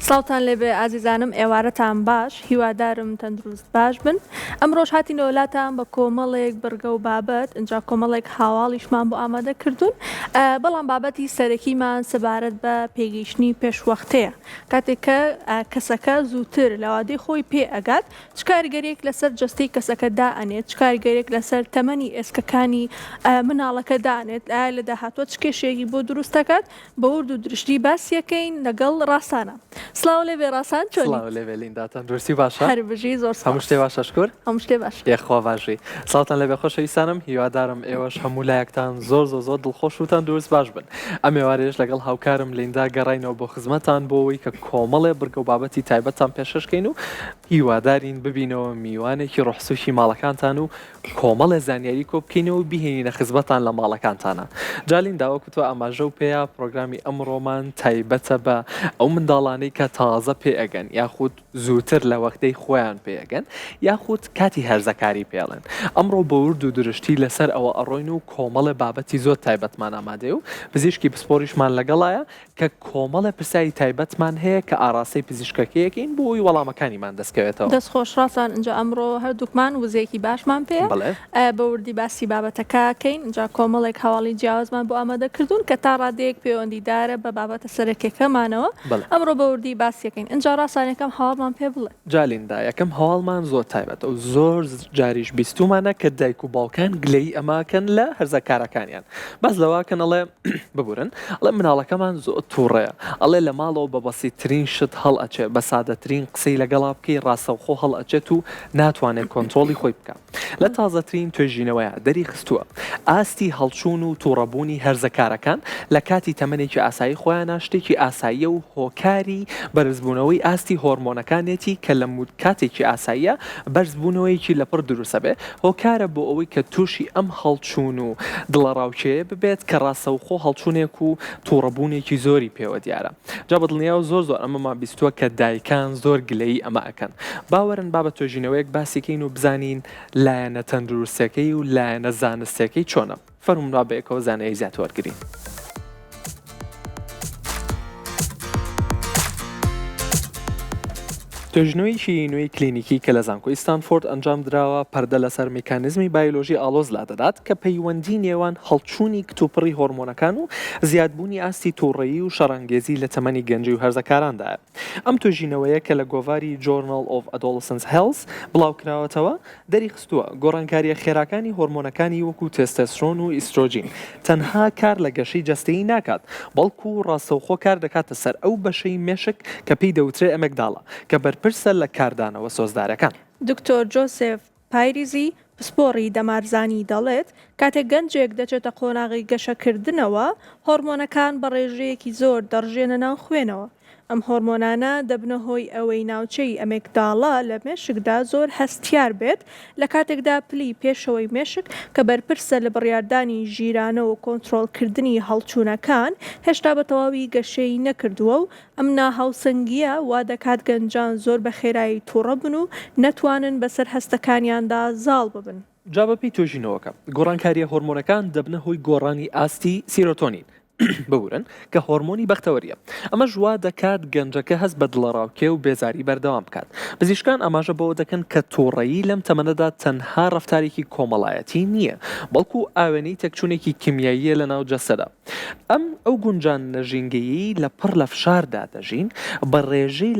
سڵاوتان لێبێ ئازیزانم ئێوارەتان باش هیوادارم تەندروست باش بن ئەمڕۆش هاتینەوە لاتان بە کۆمەڵێک بڕگە و بابەت ئینجا کۆمەڵێک هاواڵیشمان بۆ ئامادە کردوون بەڵام بابەتی سەرەکیمان سەبارەت بە پێگەیشتنی پێشوەختەیە کاتێک کە کەسەکە زووتر لەوادەی خۆی پێ ئەگات چ کاریگەریەک لەسەر جەستەی کەسەکە دائەنێت چ کاریگەریەک لەسەر تەمەنی ئێسکەکانی مناڵەکە دانێت ئایا لە داهاتوە چ کێشەیەکی بۆ دروست دەکات بە ورد و درشتی باسیەکەین لەگەڵ ڕاسانە. سڵاو لێبێ ڕاسان چۆنی؟ سڵاو لێبێ لیندا تەندروستی باشە؟ هەر بژی زۆر سپاس. هەموو شتێ باشە شکور؟ هەموو شتێ باشە. یەخوا باشی. سڵاوتان لێبێ خۆشەویستانم هیوادارم ئێوەش هەموو لایەکتان زۆر زۆر زۆر دڵخۆش و تەندروست باش بن. ئەم ئێوارەیەش لەگەڵ هاوکارم لیندا گەڕاینەوە بۆ خزمەتان بۆ ئەوەی کە کۆمەڵێ بڕگە و بابەتی تایبەتتان پێشکەش کەین و هیوادارین ببینەوە میوانێکی ڕۆحسوکی ماڵەکانتان و کۆمەڵێ زانیاری کۆ بکەینەوە و بیهێنینە خزمەتان لە ماڵەکانتانا. جا لیندا وەکو تۆ ئاماژەو پێیا پڕۆگرامی ئەمڕۆمان تایبەتە بە ئەو منداڵانەی کە تازە پێ ئەگەن یاخود زووتر لە وەختەی خۆیان پێ ئەگەن یاخود کاتی هەرزەکاری پێ ئەڵێن. ئەمڕۆ بە ورد و درشتی لەسەر ئەوە ئەڕۆین و کۆمەڵێ بابەتی زۆر تایبەتمان ئامادەیە و پزیشکی پسپۆڕیشمان لەگەڵایە کە کۆمەڵێ پرسیاری تایبەتمان هەیە کە ئاڕاستەی پزیشکەکەی ئەکەین بۆ ئەوەی وەڵامەکانیمان دەست کەوێتەوە. دەست خۆش ڕاستان ئینجا ئەمڕۆ هەردووکمان وزەیەکی باشمان پێیە بەڵێ. بە وردی باسی بابەتەکە ئەکەین ئینجا کۆمەڵێک هەواڵی جیاوازمان بۆ ئامادە کردوون کە تا ڕادەیەک پەیوەندیدارە بە بابەتە سەرەکیەکەمانەوە بەڵێ. ئەمڕۆ بە وردی باسی ئەکەین ئینجا ڕاستان یەکەم هەواڵمان پێ بڵێ. جا لیندا یەکەم هەواڵمان زۆر تایبەتە و زۆر جاریش بیستوومانە کە دایک و باوکان گلەیی ئەمە ئەکەن لە هەرزەکارەکانیان باس لەوە ئەکەن ئەڵێ ببورن ئەڵێ مناڵەکەمان زۆر توڕەیە ئەڵێ لە ماڵەوە بە بەسیترین شت هەڵئەچێ بە سادەترین قسەی لەگەڵا بکەی ڕاستەوخۆ هەڵئەچێت و ناتوانێت کۆنترۆڵی خۆی بکا لە تازەترین توێژینەوەیا دەری خستووە ئاستی هەڵچوون و توڕەبوونی هەرزەکارەکان لە کاتی تەمەنێکی ئاسایی خۆیانا شتێکی ئاساییە و هۆکاری بەرزبوونەوەی ئاستی هۆرمۆنەکانێتی کە لە کاتێکی ئاساییە بەرزبوونەوەیەکی لەپڕ دروستەبێ هۆکارە بۆ ئەوەی کە تووشی ئەم هەڵچوون و دڵەڕاوکێیە ببێت کە ڕاستەوخۆ هەڵچوونێک و تووڕەبوونێکی زۆری پێوە دیارە. جا بەدڵنیایەوە زۆر زۆر ئەمەمان بیستووە کە دایکان زۆر گلەیی ئەمە ئەکەن. با وەرن با بە توێژینەوەیەک باسی کەین و بزانین لایەنە تەندروستیەکەی و لایەنە زانستیەکەی چۆنە. فەرموون با بەیەکەوە زانیاری زیاتر وەرگرین. توێژینەوەیەکی نوێی کلینیکی کە لە زانکۆی ستانفۆرد ئەنجامدراوە، پەردە لەسەر میکانیزمی بایۆلۆژی ئاڵۆز لادەدات کە پەیوەندی نێوان هەڵچوونی کتوپڕی هۆرمۆنەکان و زیادبوونی ئاستی تووڕەیی و شەڕانگێزی لە تەمەنی گەنجی و هەرزەکاراندایە. ئەم توێژینەوەیە کە لە گۆڤاری Journal of Adolescent Health بڵاوکراوەتەوە، دەریخستووە، گۆڕانکارییە خێراکانی هۆرمۆنەکانی وەکو تێستێسترۆن و ئیسترۆجین تەنها کار لە گەشەی جەستەیی ناکات، بەڵکو ڕاستەوخۆ کار دەکاتە سەر ئەو بەشەی مێشک کە پێی دەوترێ ئەمێگداڵا، کە بەرپرسە لە کاردانەوە سۆزدارەکان. دکتۆر جۆسێف پایریزی، پسپۆڕی دەمارزانی دەڵێت، کاتێک گەنجێک دەچێتە قۆناغی گەشەکردنەوە، هۆرمۆنەکان بە ڕێژەیەکی زۆر دەڕژێنە ناو خوێنەوە، ئەم هۆرمۆنانە دەبنە هۆی ئەوەی ناوچەی ئەمێگداڵا لە مێشکدا زۆر هەستیار بێت، لە کاتێکدا پلی پێشەوەی مێشک کە بەرپرسە لە بڕیاردانی ژیرانە و کۆنترۆڵکردنی هەڵچوونەکان، هێشتا بە تەواوی گەشەی نەکردووە و ئەم ناهاوسەنگییە وا دەکات گەنجان زۆر بە خێرایی توڕە بن و نەتوانن بەسەر هەستەکانیاندا زاڵ ببن. جا بەپێی توێژینەوەکە، گۆڕانکارییە هۆرمۆنەکان دەبنە هۆی گۆڕانی ئاستی سیرۆتۆنین، ببورن، کە هۆرمۆنی بەختەوەرییە، ئەمەش وا دەکات گەنجەکە هەست بە دڵەڕاوکێ و بێزاری بەردەوام بکات. پزیشکان ئاماژە بەوە دەکەن کە توڕەیی لەم تەمەنەدا تەنها ڕەفتارێکی کۆمەڵایەتی نییە، بەڵکو ئاوێنەی تێکچوونێکی کیمیاییە لەناو جەستەدا. ئەم ئەو گونجاندنە ژینگەییەی لە پڕ لە فشاردا دەژین، بە ڕێژەی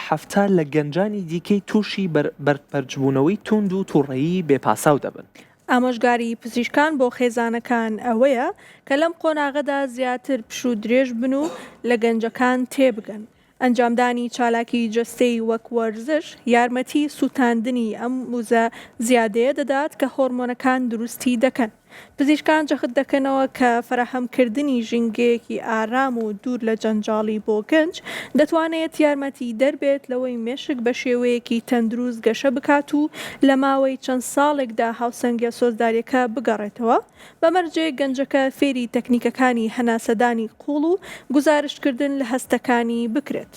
70% لە گەنجانی دیکەی تووشی بەرپەرچبوونەوەی توند و توڕەیی بێ پاساو دەبن. ئامۆژگاری پزیشکان بۆ خێزانەکان ئەوەیە کە لەم قۆناغەدا زیاتر پشوو درێژ بن و لە گەنجەکان تێبگەن. ئەنجامدانی چالاکی جەستەیی وەک وەرزش یارمەتی سووتاندنی ئەم وزە زیادەیە دەدات کە هۆرمۆنەکان دروستی دەکەن. پزیشکان جەخت دەکەنەوە کە فەراهەمکردنی ژینگەیەکی ئارام و دوور لە جەنجاڵی بۆ گەنج دەتوانێت یارمەتیدەر بێت لەوەی مێشک بە شێوەیەکی تەندروست گەشە بکات و لە ماوەی چەند ساڵێکدا هاوسەنگیە سۆزداریەکە بگەڕێتەوە بە مەرجێک گەنجەکە فێری تەکنیکەکانی هەناسەدانی قووڵ و گوزارشتکردن لە هەستەکانی بکرێت.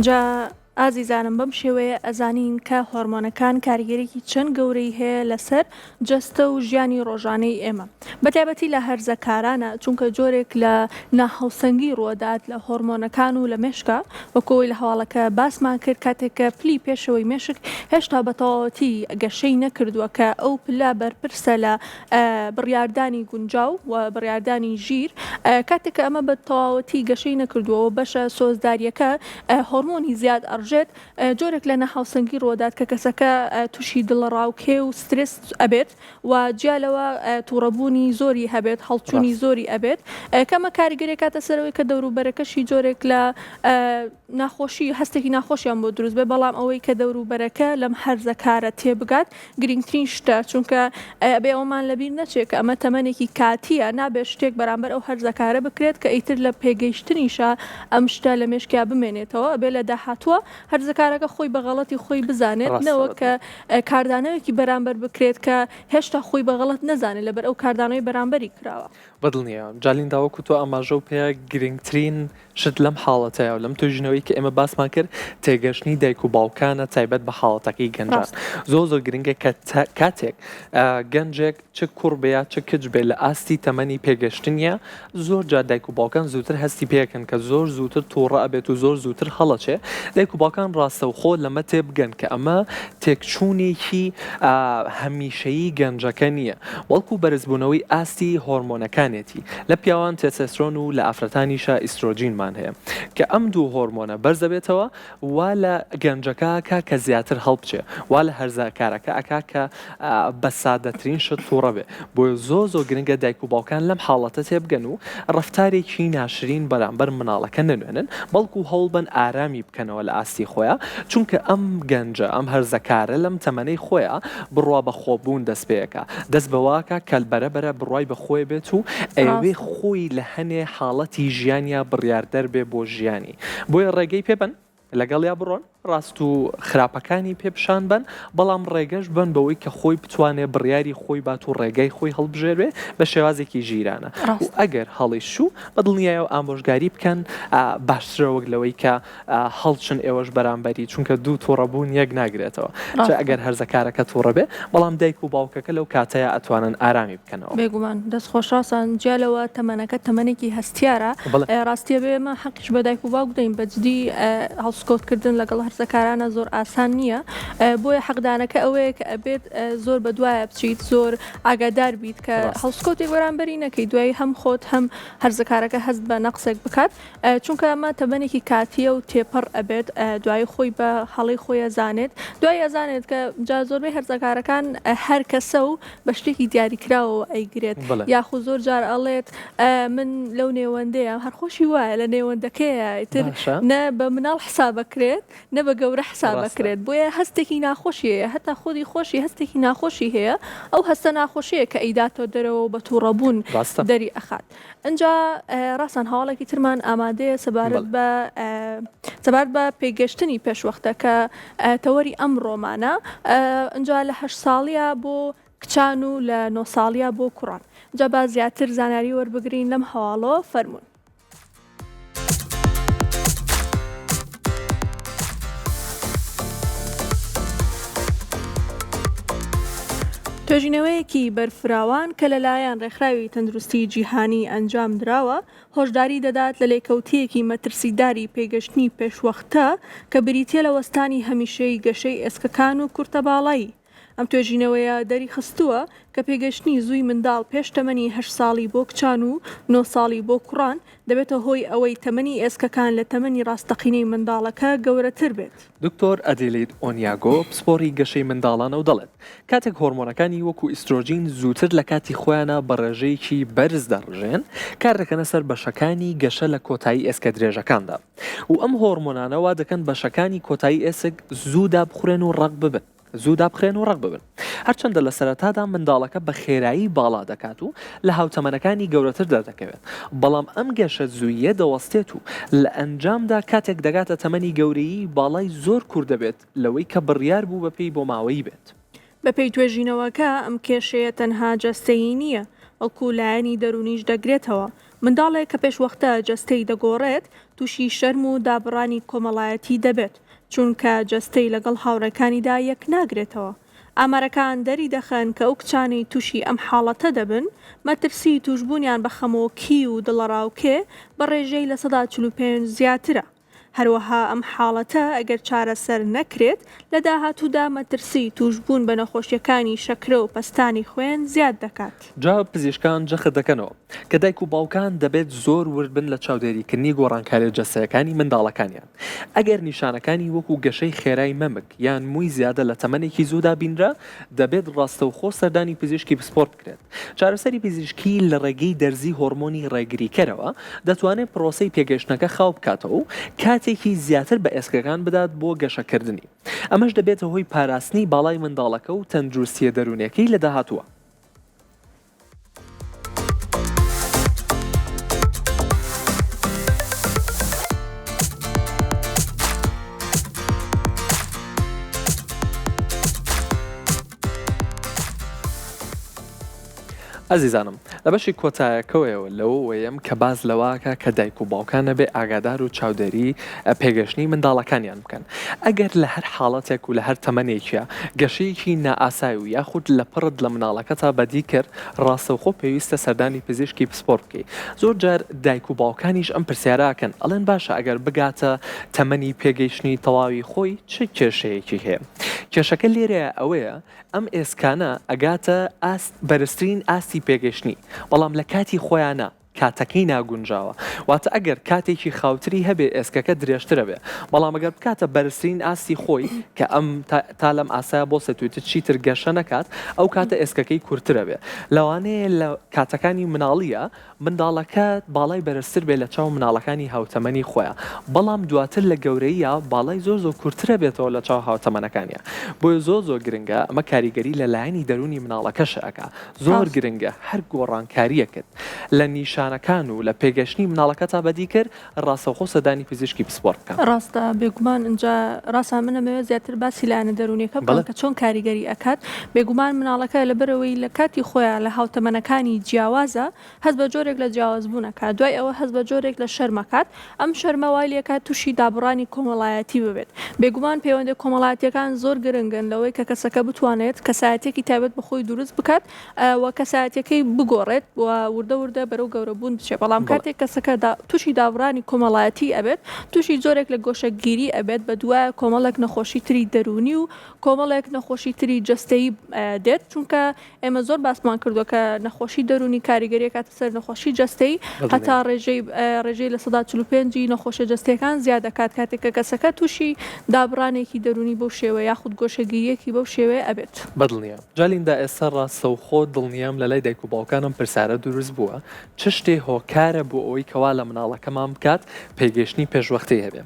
جا ئازیزانم بەم شێوەیە ئەزانین کە هۆرمۆنەکان کاریگەریی چەند گەورەی هەیە لەسەر جەستە و ژیانی ڕۆژانەی ئێمە بەتایبەتی لە هەرزەکارانە چونکە جۆرێک لە ناهاوسەنگی ڕووەدات لە هۆرمۆنەکان و لە مێشکا وەکو ئەوەی لە هەواڵەکە باسمان کرد کاتێک کە پلی پێشەوەی مێشک هێشتا بە تەواوەتی گەشەی نەکردووە کە ئەو پلە بەرپرسە لە بڕیاردانی گونجاو و بڕیاردانی ژیر کاتێک کە ئەمە بە تەواوەتی گەشەی نەکردووە و بەشە سۆزدارییەکە هۆرمۆنی زیاد ئەڕژێت جۆرێک لە ناهاوسەنگی ڕووەدات کە کەسەکە تووشی دڵەڕاوکێ و سترێس ئەبێت و جیا لەوە توڕەبوونی زۆری هەبێت هەڵچوونی زۆری ئەبێت کەمە کاریگەری کاتە سەرەوەی کە دەوروبەرەکەشی جۆرێک لە ناخۆشی هەستێکی ناخۆشیان بۆ دروست بێت بەڵام ئەوەی کە دەوروبەرەکە لەم هەرزەکارە تێبگات گرنگترین شتە چونکە ئەبێ ئەوەمان لەبیر نەچێت کە ئەمە تەمەنێکی کاتییە نابێت شتێک بەرامبەر ئەو هەرزەکارە بکرێت کە ئیتر لە پێگەیشتنیشا ئەم شتە لە مێشکیا بمێنێتەوە ئەبێ لە داهاتووە هەرزەکارەکە خۆی بە غەڵەتی خۆی بزانێت نەوەک کە کاردانەوەیەکی بەرامبەر بکرێت کە هێشتا خۆی بە غەڵەت نەزانێت لەبەر ئەو کاردانەوەی بەرامبەری کراوە. بەدڵنیام جالیندا وەکو تۆ ئاماژەو پێ گرنگترین شت لەم حاڵەتەیا و لەم توێژینەوەی کە ئێمە باسمان کرد تێگەشتنی دایک و باوکانە تایبەت بە حاڵەتەکەی گەنجان زۆر زۆر گرنگە کە کاتێک گەنجێک چ کوڕ بێ یا چ کچ بێ لە ئاستی تەمەنی پێگەشتنیە زۆر جار دایک و باوکان زووتر هەستی پێکەن کە زۆر زووتر تووڕە ئەبێت و زۆر زووتر هەڵەچێ دایک و باوکان ڕاستەوخۆ لەمە تێبگەن کە ئەمە تێکچوونێکی هەمیشەیی گەنجەکە نییە بەڵکو بەرزبوونەوەی ئاستی هۆرمۆنەکانێتی لە پیاوان تێستۆسترۆن و لە ئافرەتانیشا ئیسترۆجینمان هەیە کە ئەم دوو هۆرمۆنە بەرزدەبێتەوە وا لە گەنجەکە ئەکا کە زیاتر هەڵبچێ وا لە هەرزەکارەکە ئەکا کە بە سادەترین شت توڕە بێ بۆیە زۆر زۆر گرنگە دایک و باوکان لەم حاڵەتە تێبگەن و ڕەفتارێکی ناشرین بەرامبەر مناڵەکە نەنوێنن بەڵکو هەوڵبەن ئارامی بکەنەوە لە ئاستی خۆیا چونکە ئەم گەنجە ئەم هەرزەکارە لەم تەمەنەی خۆیا بڕوا بە خۆبوون دەست پێ ئەکا دەست بەوە ئەکا کە بەرە بەرە بڕوای بە خۆی بێت و ئەیەوێ خۆی لە هەنێ حاڵەتی ژیانیا بڕیاردەر بێ بۆ ژیانی بۆیە ڕێگەی پێ بەن لەگەڵیا بڕۆن ڕاست و خراپەکانی پێ پیشان بەن بەڵام ڕێگەش بەن بەوەی کە خۆی بتوانێ بڕیاری خۆی بات و ڕێگای خۆی هەڵبژێرێ بە شێوازێکی ژیرانە و ئەگەر هەڵیش چوو بە دڵنیایەوە ئامۆژگاری بکەن باشترە وەک لەوەی کە هەڵچن ئێوەش بەرامبەری چونکە دوو توڕەبوون یەک ناگرێتەوە چ ئەگەر هەرزەکارەکە توڕە بێ بەڵام دایک و باوکەکە لەو کاتەیا ئەتوانن ئارامی بکەنەوە. بێگومان دەست خۆش ڕاستان جیا لەوە تەمەنەکە تەمەنێکی هەستیارە ڕاستیە بێ ئێمە حەقیش بە دایک و باوک دەین بە جدی هەڵسوکەوت کردن لەگەڵ هەرزەکارانە زۆر ئاسان نییە بۆیە حەقدانەکە ئەوەیە کە ئەبێت زۆر بە دوایە بچیت زۆر ئاگادار بیت کە هەڵسوکەوتێک بەرامبەری نەکەی دوایی هەم خۆت هەم هەرزەکارەکە هەست بە نەقسێک بکات چونکە ئەمە تەمەنێکی کاتیە و تێپەڕ ئەبێت دوایی خۆی بە هەڵەی خۆی ئەزانێت دوایی ئەزانێت کە جا زۆربەی هەرزەکارەکان هەر کەسە و بە شتێکی دیاریکراوەوە ئەیگرێت یاخو زۆر جار ئەڵێت من لەو نێوەندەیە هەر خۆشی وایە لە نێوەندەکەیە ئیتر نە بە مناڵ حسابەکرێت نە بە گەورە حسابەکرێت بۆیە هەستێکی ناخۆشی هەیە هەتا خودی خۆشی هەستێکی ناخۆشی هەیە ئەو هەستە ناخۆشیە کە ئەیداتەوە دەرەوە و بە تووڕەبوون دەری ئەخات. ئنجا ڕاستان هەواڵێکی ترمان ئامادەیە سەبارەت بە سەبارەت بە پێگەشتنی پێشوەختە کە تەوەری ئەم ڕۆمانە ئنجا لە هەشت ساڵیە بۆ کچان و لە نۆ ساڵیە بۆ کوڕان جا با زیاتر زانیاری وەربگرین لەم هەواڵەوە فەرموون. توێژینەوەیەکی بەرفراوان کە لەلایەن ڕێکخراوی تەندروستی جیهانی ئەنجام دراوە، هۆشداری دەدات لە لێکەوتەیەکی مەترسیداری پێگەشتنی پێشوەختە کە بریتییە لە وەستانی هەمیشەیی گەشەی ئێسکەکان و کورتەباڵایی. ئەم توێژینەوەیە دەریخستووە کە پێگەشتنی زووی منداڵ پێش تەمەنی هەشت ساڵی بۆ کچان و نۆ ساڵی بۆ کوڕان دەبێتە هۆی ئەوەی تەمەنی ئێسکەکان لە تەمەنی ڕاستەقینەی منداڵەکە گەورەتر بێت. دکتۆر ئەدیلید ئۆنیاگۆ پسپۆڕی گەشەی منداڵانە و دەڵێت، کاتێک هۆرمۆنەکانی وەکو ئیسترۆجین زووتر لە کاتی خۆیانا بە ڕێژەیەکی بەرز دەڕژێن، کار دەکەنە سەر بەشەکانی گەشە لە کۆتایی ئێسکە درێژەکاندا و ئەم هۆرمۆنانە وا دەکەن بەشەکانی کۆتایی ئێسک زوو دابخورێن و ڕەق ببن. زوو دابخرێن و ڕەق ببن. هەرچەندە لە سەرەتادا منداڵەکە بە خێرایی باڵا دەکات و لە هاوتەمەنەکانی گەورەتر دەردەکەوێت، بەڵام ئەم گەشە زووییە دەوەستێت و لە ئەنجامدا کاتێک دەگاتە تەمەنی گەورەیی باڵای زۆر کورت دەبێت لەوەی کە بڕیار بوو بەپێی بۆماوەیی بێت. بەپێی توێژینەوەکە ئەم کێشەیە تەنها جەستەیی نییە، بەڵکو لایەنی دەروونیش دەگرێتەوە. منداڵێک کە پێشوەختە جەستەی دەگۆڕێت، تووشی شەرم و دابڕانی کۆمەڵایەتی دەبێت، چونکە جەستەی لەگەڵ هاوڕێکانیدا یەکناگرێتەوە. ئامارەکان دەریدەخەن کە ئەو کچانەی تووشی ئەم حاڵەتە دەبن، مەترسیی تووشبوونیان بە خەمۆکی و دڵەڕاوکێ بە ڕێژەی 45% زیاترە. هەروەها ئەم حاڵەتە ئەگەر چارەسەر نەکرێت، لە داهاتوودا مەترسیی تووشبوون بە نەخۆشییەکانی شەکرە و پەستانی خوێن زیاد دەکات. جا پزیشکان جەخت دەکەنەوە کە دایک و باوکان دەبێت زۆر ورد بن لە چاودێریکردنی گۆڕانکارییە جەستەیەکانی منداڵەکانیان، ئەگەر نیشانەکانی وەکو گەشەی خێرای مەمک یان مووی زیادە لە تەمەنێکی زوودا بینرا، دەبێت ڕاستەوخۆ سەردانی پزیشکی پسپۆڕ بکرێت. چارەسەری پزیشکی لە ڕێگەی دەرزی هۆرمۆنی ڕێگریکەرەوە دەتوانێت پرۆسەی پێگەیشتنەکە خاو بکاتەوە و کاتێکی زیاتر بە ئێسکەکان بدات بۆ گەشەکردنی. ئەمەش دەبێتە هۆی پاراستنی باڵای منداڵەکە و تەندروستییە دەروونیەکەی لە داهاتووە. ئەزیزانم لە بەشی کۆتایەکەوەیەوە لەوەوەیەم کە باس لەواکە کە دایک و باوکان نەبێ ئاگادار و چاودێری پێگەشتنی منداڵەکانیان بکەن ئەگەر لە هەر حاڵەتێک و لە هەر تەمەنێکیا گەشەیەکی نائاسای و یاخود لە پڕت لە مناڵەکەتا بەدی کرد ڕاستەوخۆ پێویستە سەردانی پزیشکی پسپۆر بکەی زۆر جار دایک و باوکانیش ئەم پرسیارە ئەکەن ئەڵێن باشە ئەگەر بگاتە تەمەنی پێگەیشتنی تەواوی خۆی چ کێشەیەکی هەیە کێشەکە لێرەیە ئەوەیە ئەم ئێسکانە ئەگاتە ئاست بەرزترین ئاستی پێگەشتنی بەڵام لە کاتی خۆیانا کاتەکەی ناگونجاوە واتە ئەگەر کاتێکی خاوتری هەبێ ئێسکەکە درێژترە بێ بەڵام ئەگەر بکاتە بەرزترین ئاستی خۆی کە ئەم تا لەم ئاسایە بۆ سەتویتر چیتر گەشە نەکات ئەو کاتە ئێسکەکەی کورترە بێ لەوانەیە لە کاتەکانی مناڵیە منداڵەکە باڵای بەرزتر بێ لە چاو مناڵەکانی هاوتەمەنی خۆیا بەڵام دواتر لە گەورەییا باڵای زۆر زۆر کورترە بێتەوە لە چاو هاوتەمەنەکانیا بۆیە زۆر زۆر گرنگە ئەمە کاریگەری لە لایەنی دەروونی مناڵەکەش ئەکا زۆر گرنگە هەر گۆڕانکاریەکت لە نیشانەکان و لە پێگەشتنی مناڵەکەتا بەدی کرد ڕاستەوخۆ سەردانی پزیشکی پسپۆڕ بکە. ڕاستە بێگومان ئینجا ڕاستە من ئەمەوێت زیاتر باسی لایەنە دەروونیەکە بکەم کە چۆن کاریگەری ئەکات بێگومان مناڵەکە لەبەرئەوەی لە کاتی خۆیا لە هاوتەمەنەکانی جیاوازە هەست بە جۆرێک لە جیاوازبوون ئەکات دوای ئەوە هەست بە جۆرێک لە شەرم ئەکات ئەم شەرمە وای لێکات تووشی دابڕانی کۆمەڵایەتی ببێت بێگومان پەیوەندیە کۆمەڵایەتیەکان زۆر گرنگن لەوەی کە کەسەکە بتوانێت کەسایەتیەکی تایبەت بە خۆی دروست بکات و کەسایەتیەکەی بگۆڕێت و وردە وردە بەرەو گەورەبوون بچێت بەڵام کاتێک کەسەکە تووشی دابڕانی کۆمەڵایەتی ئەبێت تووشی جۆرێک لە گۆشەگیری ئەبێت بە دوایە کۆمەڵێک نەخۆشی تری دەروونی و کۆمەڵێک نەخۆشی تری جەستەیی دێت چونکە ئێمە زۆر باسمان کردووە کە نەخۆشی دەروونی کاریگەری ئەکاتە سەر نەخۆشی جەستەیی هەتا ڕێژەی ڕێژەی 45% ی نەخۆشیە جەستەیەکان زیاد دەکات کاتێک کە کەسەکە تووشی دابڕانێکی دەروونی بەو شێوەیە یاخود گۆشەگیرییەکی بەو شێوەیە ئەبێت. بەدڵنیام. جا لیندا ئێستا ڕاستەوخۆ دڵنیام لەلای دایک و باوکان ئەم پرسیارە دروست بووە چ شتێ هۆکارە بۆ ئەوەی کەوا لە مناڵەکەمان بکات پێگەیشتنی پێشوەختەی هەبێ؟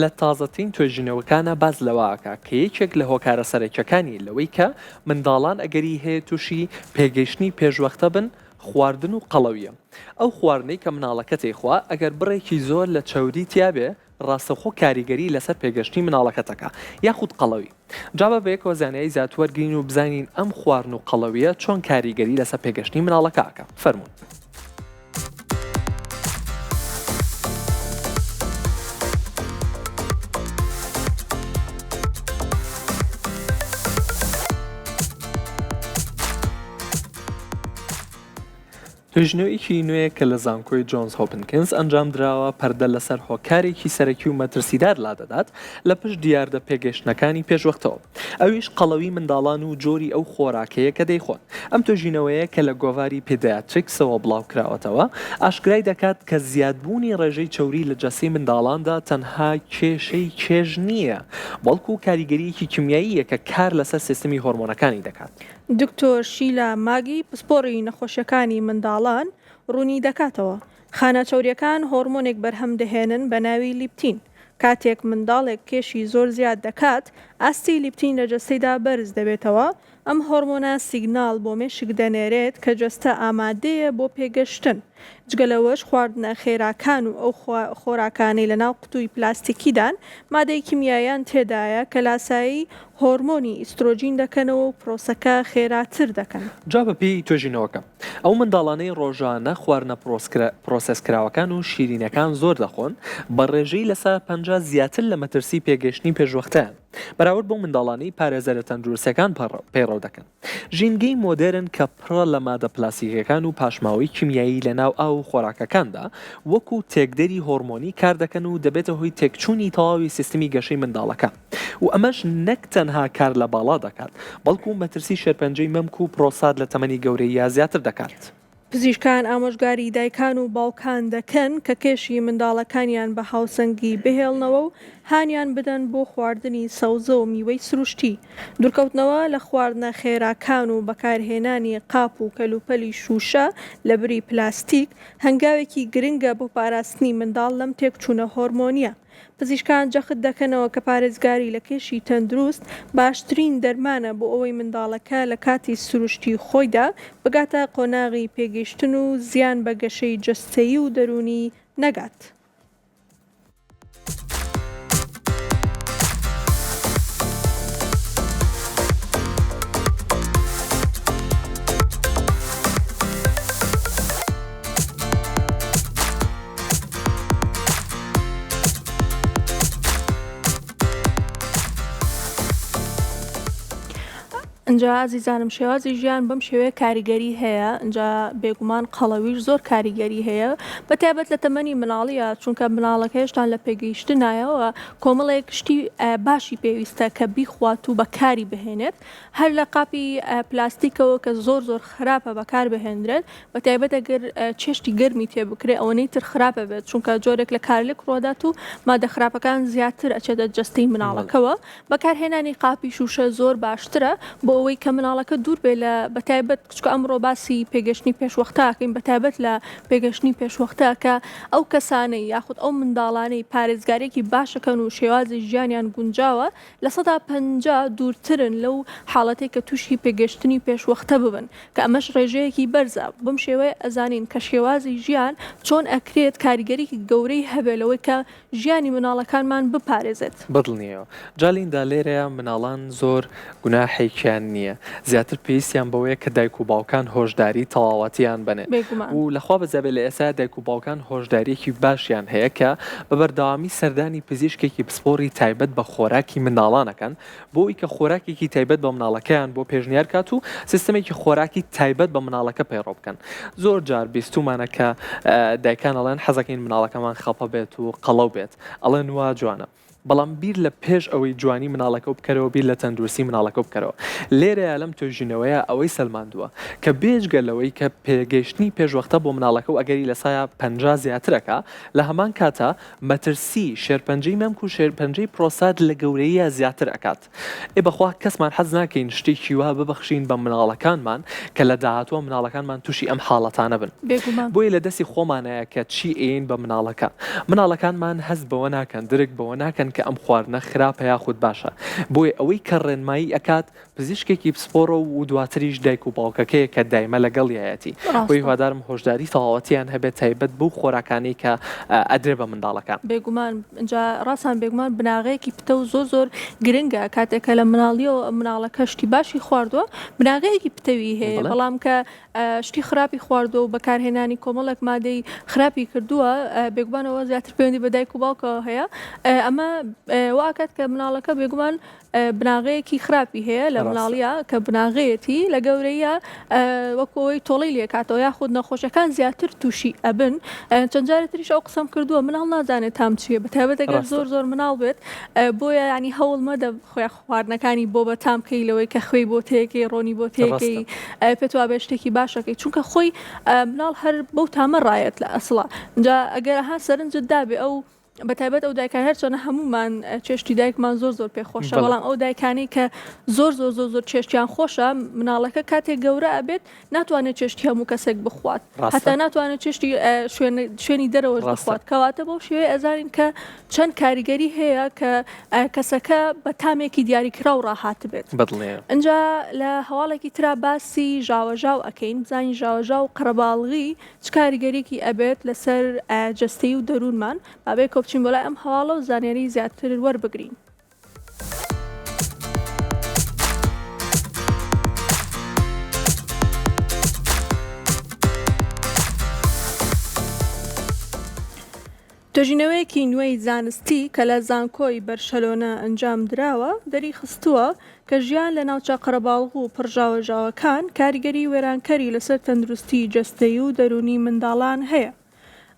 لە تازەترین توێژینەوەکانا باس لەوە ئەکا کە یەکێک لە هۆکارە سەرەکیەکانی لەوەی کە منداڵان ئەگەری هەیە تووشی پێگەیشتنی پێشوەختە بن خواردن و قەڵەویە. ئەو خواردنەی کە مناڵەکەت ئەیخوا ئەگەر بڕێکی زۆر لە چەوری تیابێ ڕاستەوخۆ کاریگەری لەسەر پێگەشتنی مناڵەکەت ئەکا یاخود قەڵەوی. جا با بەیەکەوە زانیاری زیاتر وەرگرین و بزانین ئەم خواردن و قەڵەویە چۆن کاریگەری لەسەر پێگەشتنی مناڵەکە ئەکا. فەرموون. توێژینەوەیەکی نوێ کە لە زانکۆی جۆنز هۆپنکنز ئەنجامدراوە، پەردە لەسەر هۆکارێکی سەرەکی و مەترسیدار لادەدات لە پشت دیاردە پێگەیشتنەکانی پێشوەختەوە، ئەویش قەڵەوی منداڵان و جۆری ئەو خۆراکەیە کە دەیخۆن. ئەم توێژینەوەیە کە لە گۆڤاری پیدیاتریکسەوە بڵاوکراوەتەوە، ئاشکرای دەکات کە زیادبوونی ڕێژەی چەوری لە جەستەی منداڵاندا تەنها کێشەی چێژ نییە، بەڵکو کاریگەرییەکی کیمیاییە کە کار لەسەر سیستمی هۆرمۆنەکانی دەکات. دکتۆر شیلا ماگی پسپۆڕی نەخۆشیەکانی منداڵان ڕوونیدەکاتەوە، خانە چەوریەکان هۆرمۆنێک بەرهەم دەهێنن بە ناوی لیپتین، کاتێک منداڵێک کێشی زۆر زیاد دەکات ئاستی لیپتین لە جەستەیدا بەرز دەبێتەوە، ئەم هۆرمۆنە سیگناڵ بۆ مێشک دەنێرێت کە جەستە ئامادەیە بۆ پێگەشتن. جگە لەوەش خواردنە خێراکان و ئەو خۆراکانەی لەناو قوتووی پلاستیکیدان مادەی کیمیاییان تێدایە کە لاسایی هۆرمۆنی ئیسترۆجین دەکەنەوە و پرۆسەکە خێراتر دەکەن. جا بەپێی توێژینەوەکە ئەو منداڵانەی ڕۆژانە خواردنە پرۆسێسکراوەکان و شیرینەکان زۆر دەخۆن بە ڕێژەی لەسەدا 50 زیاتر لە مەترسی پێگەیشتنی پێشوەختەیان بەراورد بەو منداڵانەی پارێزەرە تەندروستیەکان پەیڕەو دەکەن. ژینگەی مۆدێرن کە پڕە لە مادە پلاستیکیەکان و پاشماوەی کیمیایی لە ناو ئاو و خۆراکەکاندا، وەکو تێکدەری هۆرمۆنی کاردەکەن و دەبێتە هۆی تێکچوونی تەواوی سیستمی گەشەی منداڵەکە و ئەمەش نەک تەنها کار لە باڵا دەکات، بەڵکو مەترسی شێرپەنجەی مەمک و پرۆستات لە تەمەنی گەورەییا زیاتر دەکات. پزیشکان ئامۆژگاری دایکان و باوکان دەکەن کە کێشی منداڵەکانیان بە هاوسەنگی بهێڵنەوە و هانیان بدەن بۆ خواردنی سەوزە و میوەی سروشتی، دوورکەوتنەوە لە خواردنە خێراکان و بەکارهێنانی قاپ و کەلوپەلی شووشە لەبری پلاستیک هەنگاوێکی گرنگە بۆ پاراستنی منداڵ لەم تێکچوونە هۆرمۆنییە. پزیشکان جەخت دەکەنەوە کە پارێزگاری لە کێشی تەندروست باشترین دەرمانە بۆ ئەوەی منداڵەکە لە کاتی سروشتی خۆیدا بگاتە قۆناغی پێگەیشتن و زیان بە گەشەی جەستەیی و دەروونی نەگات. ئینجا ئازیزانم شێوازی ژیان بەم شێوەیە کاریگەری هەیە ئینجا بێگومان قەڵەویش زۆر کاریگەری هەیە بە تایبەت لە تەمەنی مناڵیە چونکە مناڵەکە هێشتان لە پێگەیشتنایەوە کۆمەڵێک شتی باشی پێویستە کە بیخوات و بەکاری بهێنێت هەر لە قاپی پلاستیکەوە کە زۆر زۆر خراپە بەکار بهێنرێت بە تایبەت ئەگەر چێشتی گەرمی تێ بکرێ ئەوەنەی تر خراپە بێت چونکە جۆرێک لە کارلێک ڕوادات و مادە خراپەکان زیاتر ئەچێتە جەستەی مناڵەکەوە بەکارهێنانی قاپی شوشە زۆر باشترە بۆ ئەوەی کە مناڵەکە دوور بێ لە بە تایبەت چونکە ئەمڕۆ باسی پێگەشتنی پێشوەختەکەین بە تایبەت لە پێگەشتنی پێشوەختە کە ئەو کەسانەی یاخود ئەو منداڵانەی پارێزگاریەکی باشەکەن و شێوازی ژیانیان گونجاوە 50% دوورترن لەو حاڵەتەی کە تووشی پێگەشتنی پێشوەختە ببن، کە ئەمەش ڕێژەیەکی بەرزە، بەم شێوەیە ئەزانین کە شێوازی ژیان چۆن ئەکرێت کاریگەریی گەورەی هەبێ لەوەی کە ژیانی مناڵەکانمان بپارێزێت. بەدڵنیایەوە جا لیندا لێرەیا مناڵان زۆر گوناحێکیان نییە زیاتر پێویستیان بەوەیە کە دایک و باوکان هۆشداری تەواوەتیان بەنێ بێگومان. و لەخوا بەزیابێ لە ئێستایا دایک و باوکان هۆشداریەکی باشیان هەیە کە بە بەردەوامی سەردانی پزیشکێکی پسپۆڕی تایبەت بە خۆراکی منداڵان ئەکەن بۆ ئەوی کە خۆراکێکی تایبەت بە مناڵەکەیان بۆ پێشنیار کات و سیستەمێکی خۆراکی تایبەت بە مناڵەکە پەیڕەو بکەن زۆر جار بیستومانە کە دایکان ئەڵێن حەزەکەین مناڵەکەمان خەپە بێت و قەڵەو بێت ئەڵێن وا جوانە بەڵام بیر لە پێش ئەوەی جوانی مناڵەکەو بکەرەوە بیر لە تەندروستی مناڵەکەو بکەرەوە. لێرەیا لەم توێژینەوەیە ئەوەی سەلماندووە کە بێجگە لەوەی کە پێگەیشتنی پێشوەختە بۆ مناڵەکەو ئەگەری لەسایا 50 زیاتر ئەکا لە هەمان کاتا مەترسی شێرپەنجەی مەمک و شێرپەنجەی پرۆستات لە گەورەییا زیاتر ئەکات. ئێ بەخوا کەسمان حەز ناکەین شتێکی وا ببەخشین بە مناڵەکانمان کە لە داهاتووە مناڵەکانمان تووشی ئەم حاڵەتانە بن. بێگومان. بۆیە لە دەستی خۆمانایە کە چی ئەیەین بە مناڵەکە. مناڵەکانمان هەست بەوە ناکەن، درک بەوە ناکەن کە ئەم خواردنە خراپە یاخود باشە. بۆیە ئەوەی کە ڕێنمایی ئەکات پزیشکێکی پسپۆڕە و دواتریش دایک و باوکەکەیە کە دایمە لەگەڵیایەتی. بۆیە ڕاستە. هیوادارم هۆشداری تەواوەتیان هەبێت تایبەت بەو خۆراکانەی کە ئەدرێ بە منداڵەکان. بێگومان جا ڕاستان بێگومان بناغەیەکی پتەو زۆر زۆر گرنگە کاتێک کە لە مناڵیەوە مناڵەکە شتی باشی خواردووە بناغەیەکی پتەوی هەیە بەڵێ. بەڵام کە شتی خراپی خواردووە و بەکارهێنانی کۆمەڵێک مادەی خراپی کردووە بێگومان ئەوە زیاتر پەیوەندی بە دایک و باوکەوە هەیە ئەمە واکات کە مناڵەکە بێگومان بناغەیەکی خراپی هەیە لە ڕاستە. مناڵیە کە بناغەیەتی لە گەورەیە وەکو ئەوەی تۆڵەی لێکاتەوە یاخود نەخۆشەکان زیاتر تووشی ئەبن چەند جارێ تریش ئەو قسەم کردووە مناڵ نازانێت تام چییە بە تایبەت ئەگەر ڕاستە. زۆر زۆر مناڵ بێت بۆیە ینی هەوڵ مەدە خۆیان خواردنەکانی بۆ بە تام کەی لەوەی کە خوێی بۆ تێکەی ڕۆنی بۆ تێکەی ڕاستە. پێت وابێ شتێکی باشەکەی چونکە خۆی مناڵ هەر بەو تامە ڕایەت لە ئەسڵا جا ئەگەر ها سەرنجت دابێ ئەو. بە تایبەت ئەو دایکان هەرچەنە هەمومان چێشتی دایکمان زۆر زۆر پێ خۆشە بەڵام ئەو دایکانی کە زۆر زۆر زۆر زۆر چێشتیان خۆشە مناڵەکە کاتێک گەورە ئەبێت ناتوانێت چێشتی هەموو کەسێک بخوات هەتا ناتوانێت چێشتی شوێنی دەرەوەش بخوات کەواتە بەو شێوەیە ئەزانین کە چەند کاریگەری هەیە کە کەسەکە بە تامێکی دیاریکراو ڕاهاتبێت ئینجا لە هەواڵێکی ترا باسی ژاوەژاو ئەکەین بزانین ژاوەژاو و قەرەباڵغی چ کاریگەریەکی ئەبێت لەسەر جەستەی و دەروونمان با بەیەکەوە بچین بۆ لای ئەم هەواڵە و زانیاری زیاتر وەربگرین. توێژینەوەیەکی نوێی زانستی کە لە زانکۆی بەرشەلۆنە ئەنجام دراوە، دەریخستووە کە ژیان لە ناوچە قەرەباڵغ و پڕ ژاوەژاوەکان کاریگەری وێرانکەری لەسەر تەندروستی جەستەیی و دەروونی منداڵان هەیە.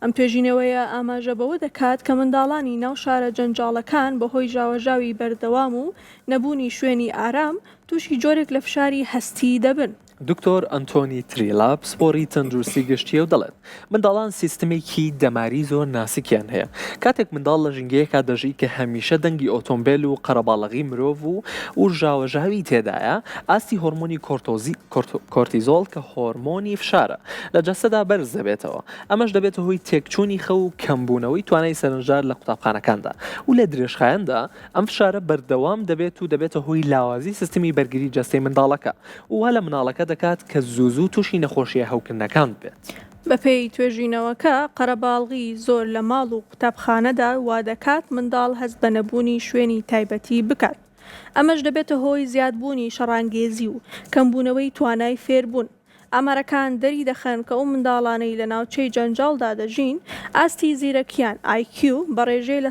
ئەم توێژینەوەیە ئاماژە بەوە دەکات کە منداڵانی ناو شارە جەنجاڵەکان بەهۆی ژاوەژاوی بەردەوام و نەبوونی شوێنی ئارام، تووشی جۆرێک لە فشاری هەستی دەبن. دکتۆر ئەنتۆنی تریلا پسپۆڕی تەندروستی گشتییە و دەڵێت، منداڵان سیستمێکی دەماری زۆر ناسکیان هەیە. کاتێک منداڵ لە ژینگەیەکا دەژی کە هەمیشە دەنگی ئۆتۆمبێل و قەرەباڵەغی مرۆڤ و و ژاوەژاوی تێدایە، ئاستی هۆرمۆنی کۆرتیزۆڵ کە هۆرمۆنی فشارە لە جەستەدا بەرز دەبێتەوە. ئەمەش دەبێتە هۆی تێکچوونی خەو و کەمبوونەوەی توانای سەرنجدار لە قوتابخانەکاندا و لە درێژخایەندا ئەم فشارە بەردەوام دەبێت و دەبێتە هۆی لاوازی سیستمی بەرگری جەستەی منداڵەکە و وا لە منداڵەکە دەکات کە زوو زوو تووشی نەخۆشییە هەوکردنەکان ببێت. بەپێی توێژینەوەکە، قەرەباڵغی زۆر لە ماڵ و قوتابخانەدا وادەکات منداڵ هەست بە نەبوونی شوێنی تایبەتی بکات، ئەمەش دەبێتە هۆی زیادبوونی شەڕانگێزی و کەمبوونەوەی توانای فێربوون. ئامارەکان دەریدەخەن کە ئەو منداڵانەی لە ناوچەی جەنجاڵدا دەژین، ئاستی زیرەکییان، IQ، بە ڕێژەی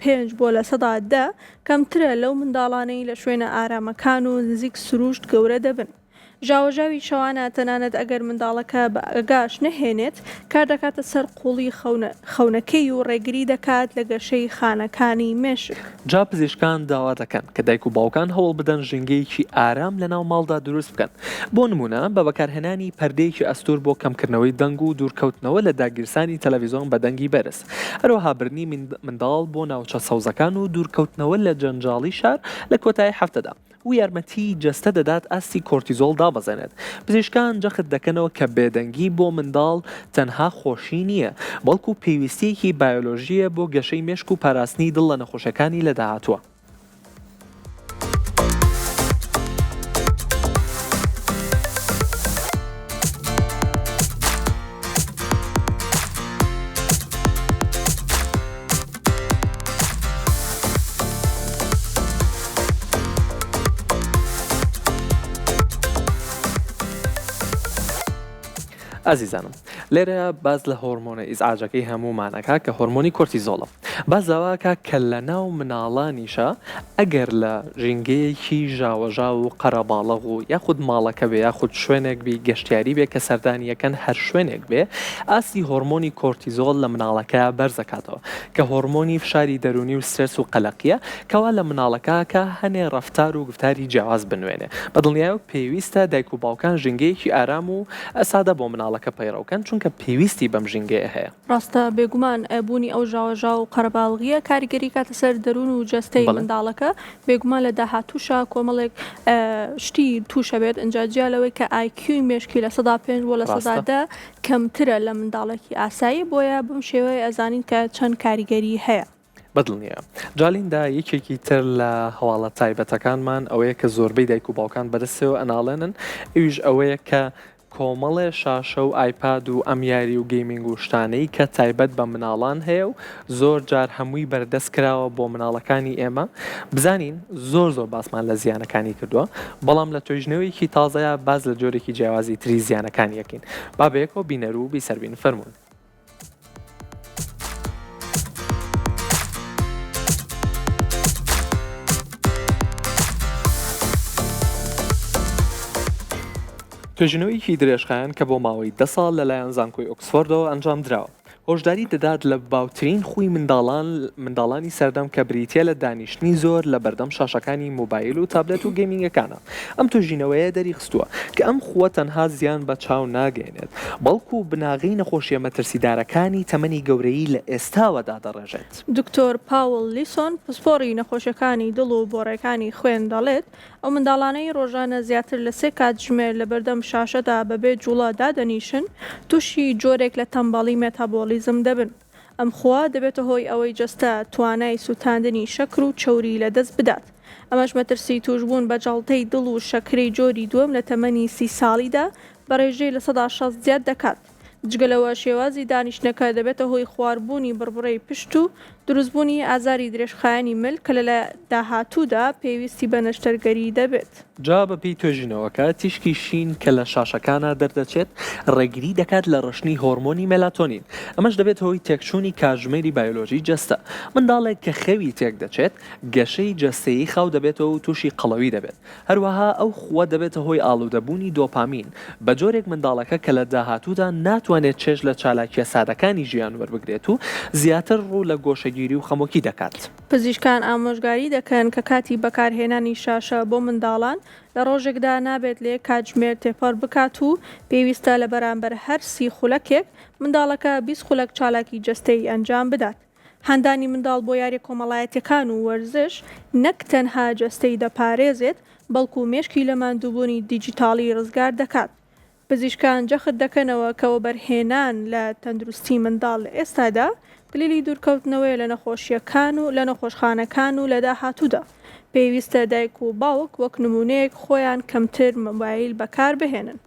5% بۆ 10% کەمترە لەو منداڵانەی لە شوێنە ئارامەکان و نزیک سروشت گەورە دەبن. ژاوەژاوی شەوانە تەنانەت ئەگەر منداڵەکە بە ئاگاش نەهێنێت، کاردەکاتە سەر قووڵی خەونەکەی و ڕێگری دەکات لە گەشەی خانەکانی مێشک. جا پزیشکان داوا دەکەن کە دایک و باوکان هەوڵ بدەن ژینگەیەکی ئارام لەناو ماڵدا دروست بکەن، بۆ نموونە بە بەکارهێنانی پەردەیەکی ئەستوور بۆ کەمکردنەوەی دەنگ و دوورکەوتنەوە لە داگیرسانی تەلەڤیزۆن بە دەنگی بەرز، هەروەها بردنی منداڵ بۆ ناوچە سەوزەکان و دوورکەوتنەوە لە جەنجاڵی شار لە کۆتایی هەفتەدا. و یارمەتیی جەستە دەدات ئاستی کۆرتیزۆڵ دابەزێنێت. پزیشکان جەخت دەکەنەوە کە بێدەنگی بۆ منداڵ تەنها خۆشی نییە، بەڵکو پێویستییەکی بایۆلۆژییە بۆ گەشەی مێشک و پاراستنی دڵ لە نەخۆشیەکانی لە داهاتووە. ئازیزانم لێرە باس لە هۆرمۆنە ئیزعاجەکەی هەموومانەکە کە هۆرمۆنی کۆرتیزۆڵە باس لەوەکە کە لە ناو مناڵانیشە ئەگەر لە ژینگەیەکی ژاوەژاو و قەرەباڵغ و یاخود ماڵەکە بێ یاخود شوێنێک بی گەشتیاری بێ کە سەردانیەکەن هەر شوێنێک بێ ئاستی هۆرمۆنی کۆرتیزۆڵ لە مناڵەکە بەرزەکاتەوە کە هۆرمۆنی فشاری دەروونی و سترێس و قەلەقیە کەوا لە مناڵەکە کە هەنێ ڕەفتار و گوفتاری جیاواز بنوێنێ بە دڵنیایەوە پێویستە دایک و باوکان ژینگەیەکی ئارام و سادە بۆ مناڵەکە پەیڕەوکەن چونکە پێویستی بەم ژینگەیە هەیە. ڕاستە بێگومان بوونی ئەو ژاوەژاو و قەرەباڵغییە کاریگەری کاتە سەر دەروون و جەستەی منداڵەکە، بێگومان لە داهاتووشا کۆمەڵێک شتی تووشەبێت، ئینجا جیا لەوەی کە IQ ی مێشکی 5% بۆ 10% کەمترە لە منداڵێکی ئاسایی، بۆیە بەم شێوەیە ئەزانین کە چەند کاریگەری هەیە. بەدڵنیام جالیندا یەکێکی تر لە هەواڵە تایبەتەکانمان ئەوەیە کە زۆربەی دایک و باوکان بەدەستەوە ئەناڵێنن ئەویش ئەوەیە کە کۆمەڵێ شاشە و ئایپاد و ئەم یاری و gaming و شتانەی کە تایبەت بە مناڵان هەیە و زۆر جار هەمووی بەردەست کراوە بۆ مناڵەکانی ئێمە بزانین زۆر زۆر باسمان لە زیانەکانی کردووە بەڵام لە توێژنەوەیەکی تازەیا باس لە جۆرێکی جیاوازی تری زیانەکانی ئەکەین با بەیەکەوە بینەر و بیسەر بین فەرموون. توێژینەوەیەکی درێژخایەن کە بۆ ماوەی دە ساڵ لەلایەن زانکۆی ئۆکسفۆردەوە ئەنجامدراوە. هۆشداری دەدات لە باوترین خووی منداڵان منداڵانی سەردەم کە بریتییە لە دانیشتنی زۆر لە بەردەم شاشەکانی مۆبایل و تابلێت و گەیمینگەکانە. ئەم توێژینەوەیە دەریخستووە کە ئەم خووە تەنها زیان بە چاو ناگەیەنێت، بەڵکو بناغەی نەخۆشییە مەترسیدارەکانی تەمەنی گەورەیی لە ئێستاوە دادەڕێژێت. دکتۆر پاوڵ لیسۆن، پسپۆڕی نەخۆشیەکانی دڵ و بۆڕێکانی خوێن دەڵێت، ئەو منداڵانەی ڕۆژانە زیاتر لە سێ کاتژمێر لەبەردەم شاشەدا بەبێ جوڵە دادەنیشن، تووشی جۆرێک لە تەمبەڵی مێتابۆڵیزم دەبن. ئەم خووە دەبێتە هۆی ئەوەی جەستە توانای سووتاندنی شەکر و چەوری لەدەست بدات. ئەمەش مەترسی تووشبوون بە جەڵتەی دڵ و شەکرەی جۆری دووەم لە تەمەنی سی ساڵیدا بە ڕێژەی 60% زیاد دەکات. جگە لەوە شێوازی دانیشتنەکە دەبێتە هۆی خواربوونی بڕبڕەی پشت و دروستبوونی ئازاری درێژخایەنی مل کە لە داهاتوودا پێویستی بە نەشتەرگەری دەبێت. جا بەپێی توێژینەوەکە، تیشکی شین کە لە شاشەکانا دەردەچێت، ڕێگری دەکات لە ڕشتنی هۆرمۆنی مێلاتۆنین، ئەمەش دەبێتە هۆی تێکچوونی کاتژمێری بایۆلۆژی جەستە. منداڵێک کە خەوی تێکدەچێت، گەشەی جەستەیی خاو دەبێتەوە و تووشی قەڵەوی دەبێت. هەروەها ئەو خووە دەبێتە هۆی ئاڵوودەبوونی دۆپامین، بە جۆرێک منداڵەکە کە لە داهاتوودا ناتوانێت چێژ لە چالاکییە سادەکانی ژیان وەربگرێت و زیاتر ڕوو لە گۆشەگیری و خەمۆکی دەکات. پزیشکان ئامۆژگاری دەکەن کە کاتی بەکارهێنانی شاشە بۆ منداڵان لە ڕۆژێکدا نابێت لە یەک کاتژمێر تێپەڕ بکات و پێویستە لە بەرامبەر هەر سی خولەکێک منداڵەکە 20 خولەک چالاکی جەستەیی ئەنجام بدات. هاندانی منداڵ بۆ یاریە کۆمەڵایەتیەکان و وەرزش نەک تەنها جەستەی دەپارێزێت، بەڵکو مێشکی لە ماندووبوونی دیجیتاڵی ڕزگار دەکات. پزیشکان جەخت دەکەنەوە کە وەبەرهێنان لە تەندروستی منداڵ لە ئێستادا کلیلی دوورکەوتنەوەیە لە نەخۆشییەکان و لە نەخۆشخانەکان و لە داهاتوودا پێویستە دایک و باوک وەک نموونەیەک خۆیان کەمتر مۆبایل بەکاربهێنن.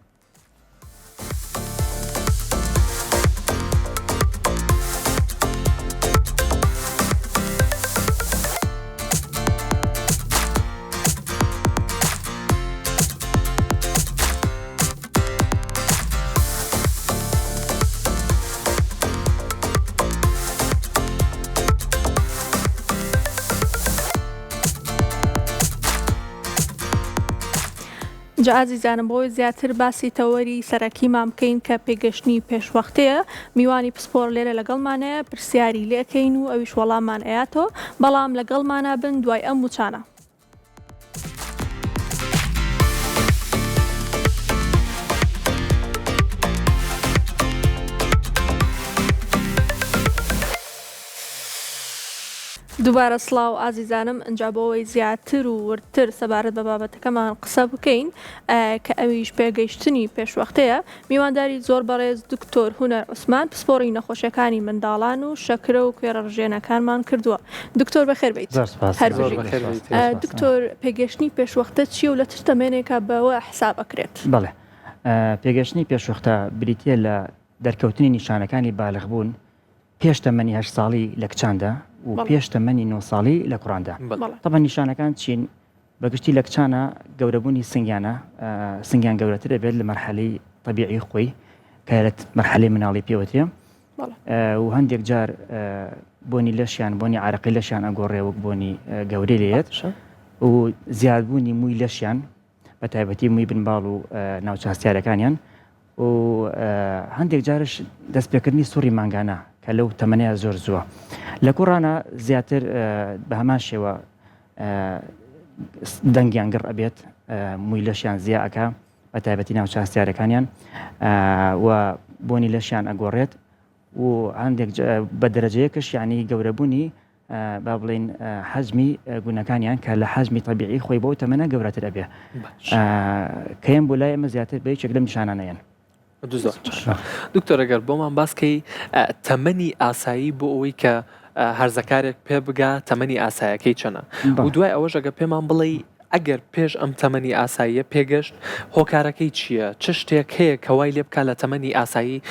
جا ئازیزانم بۆی زیاتر باسی تەوەری سەرەکیمان بکەین کە پێگەشتنی پێشوەختەیە میوانی پسپۆر لێرە لەگەڵمانەیە پرسیاری لێکەین و ئەویش وەڵاممان ئەیاتەوە بەڵام لەگەڵمانا بن دوای ئەم وچانە. دووبارە سڵاو ئازیزانم ئنجا بۆ ئەوەی زیاتر و وردتر سەبارەت بە بابەتەکەمان قسە بکەین کە ئەویش پێگەیشتنی پێشوەختەیە میوانداری زۆر بەڕێز دکتۆر هونەر عوسمان پسپۆڕی نەخۆشیەکانی منداڵان و شەکرە و کوێرە ڕژێنەکانمان کردووە دکتۆر بەخێر بیت زۆر سپاس هەر زۆر بژیت. بەخێر بیت. ئە، دکتۆر پێگەشتنی پێشوەختە چییە و لە چ تەمێنێکا بەوە حساب ئەکرێت؟ بەڵێ ئە، پێگەشتنی پێشوەختە بریتییە لە دەرکەوتنی نیشانەکانی بالغبوون پێش تەمەنی هەشت ساڵی لە کچاندا و بەڵێ. پێش تەمەنی نۆ ساڵی لە کوڕاندا. بەڵێ. بەڵێ. تەبعەن نیشانەکان چین؟ بە گشتی لە کچانە گەورەبوونی سنگیانە، سنگیان گەورەتر ئەبێت لە مەرحەلەی تەبیعی خۆی کە لە مەرحەلەی مناڵی پێوەترێ و هەندێک جار بۆنی لەشیان بۆنی عرەقی لەشیان ئەگۆڕێ وەک بۆنی گەورەی لێت و زیادبوونی مووی لەشیان بە تایبەتی مووی بنباڵ و ناوچە هەستیارەکانیان و هەندێک جارش دەستپێکردنی سوڕی مانگانە کە لەو تەمەنەیە زۆر زووە لە کوڕانە زیاتر بە هەمان شێوە دەنگیان گڕ ئەبێت مووی لەشیان زیا ئەکا بە تایبەتی ناوچە هەستیارەکانیان و بۆنی لەشیان ئەگۆڕێت و هەندێک بە دەرەجەیەکش یعنی گەورەبوونی با بڵێین حەجمی گونەکانیان کە لە حەجمی تەبیعی خۆی بەو تەمەنە گەورەتر ئەبێ کە یەن بۆ لای ئێمە زیاتر بە یەکێک لەم نیشانانە یەن. زۆر باشە دکتۆر ئەگەر بۆمان باس کەی تەمەنی ئاسایی بۆ ئەوەی کە هەرزەکارێک پێ بگا تەمەنی ئاسایەکەی چەنە و دوای ئەوەش ئەگە پێمان بڵێ ئەگەر پێش ئەم تەمەنی ئاساییە پێگەشت هۆکارەکەی چییە چ شتێک هەیە کە وای لێ بکا لە تەمەنی ئاسایی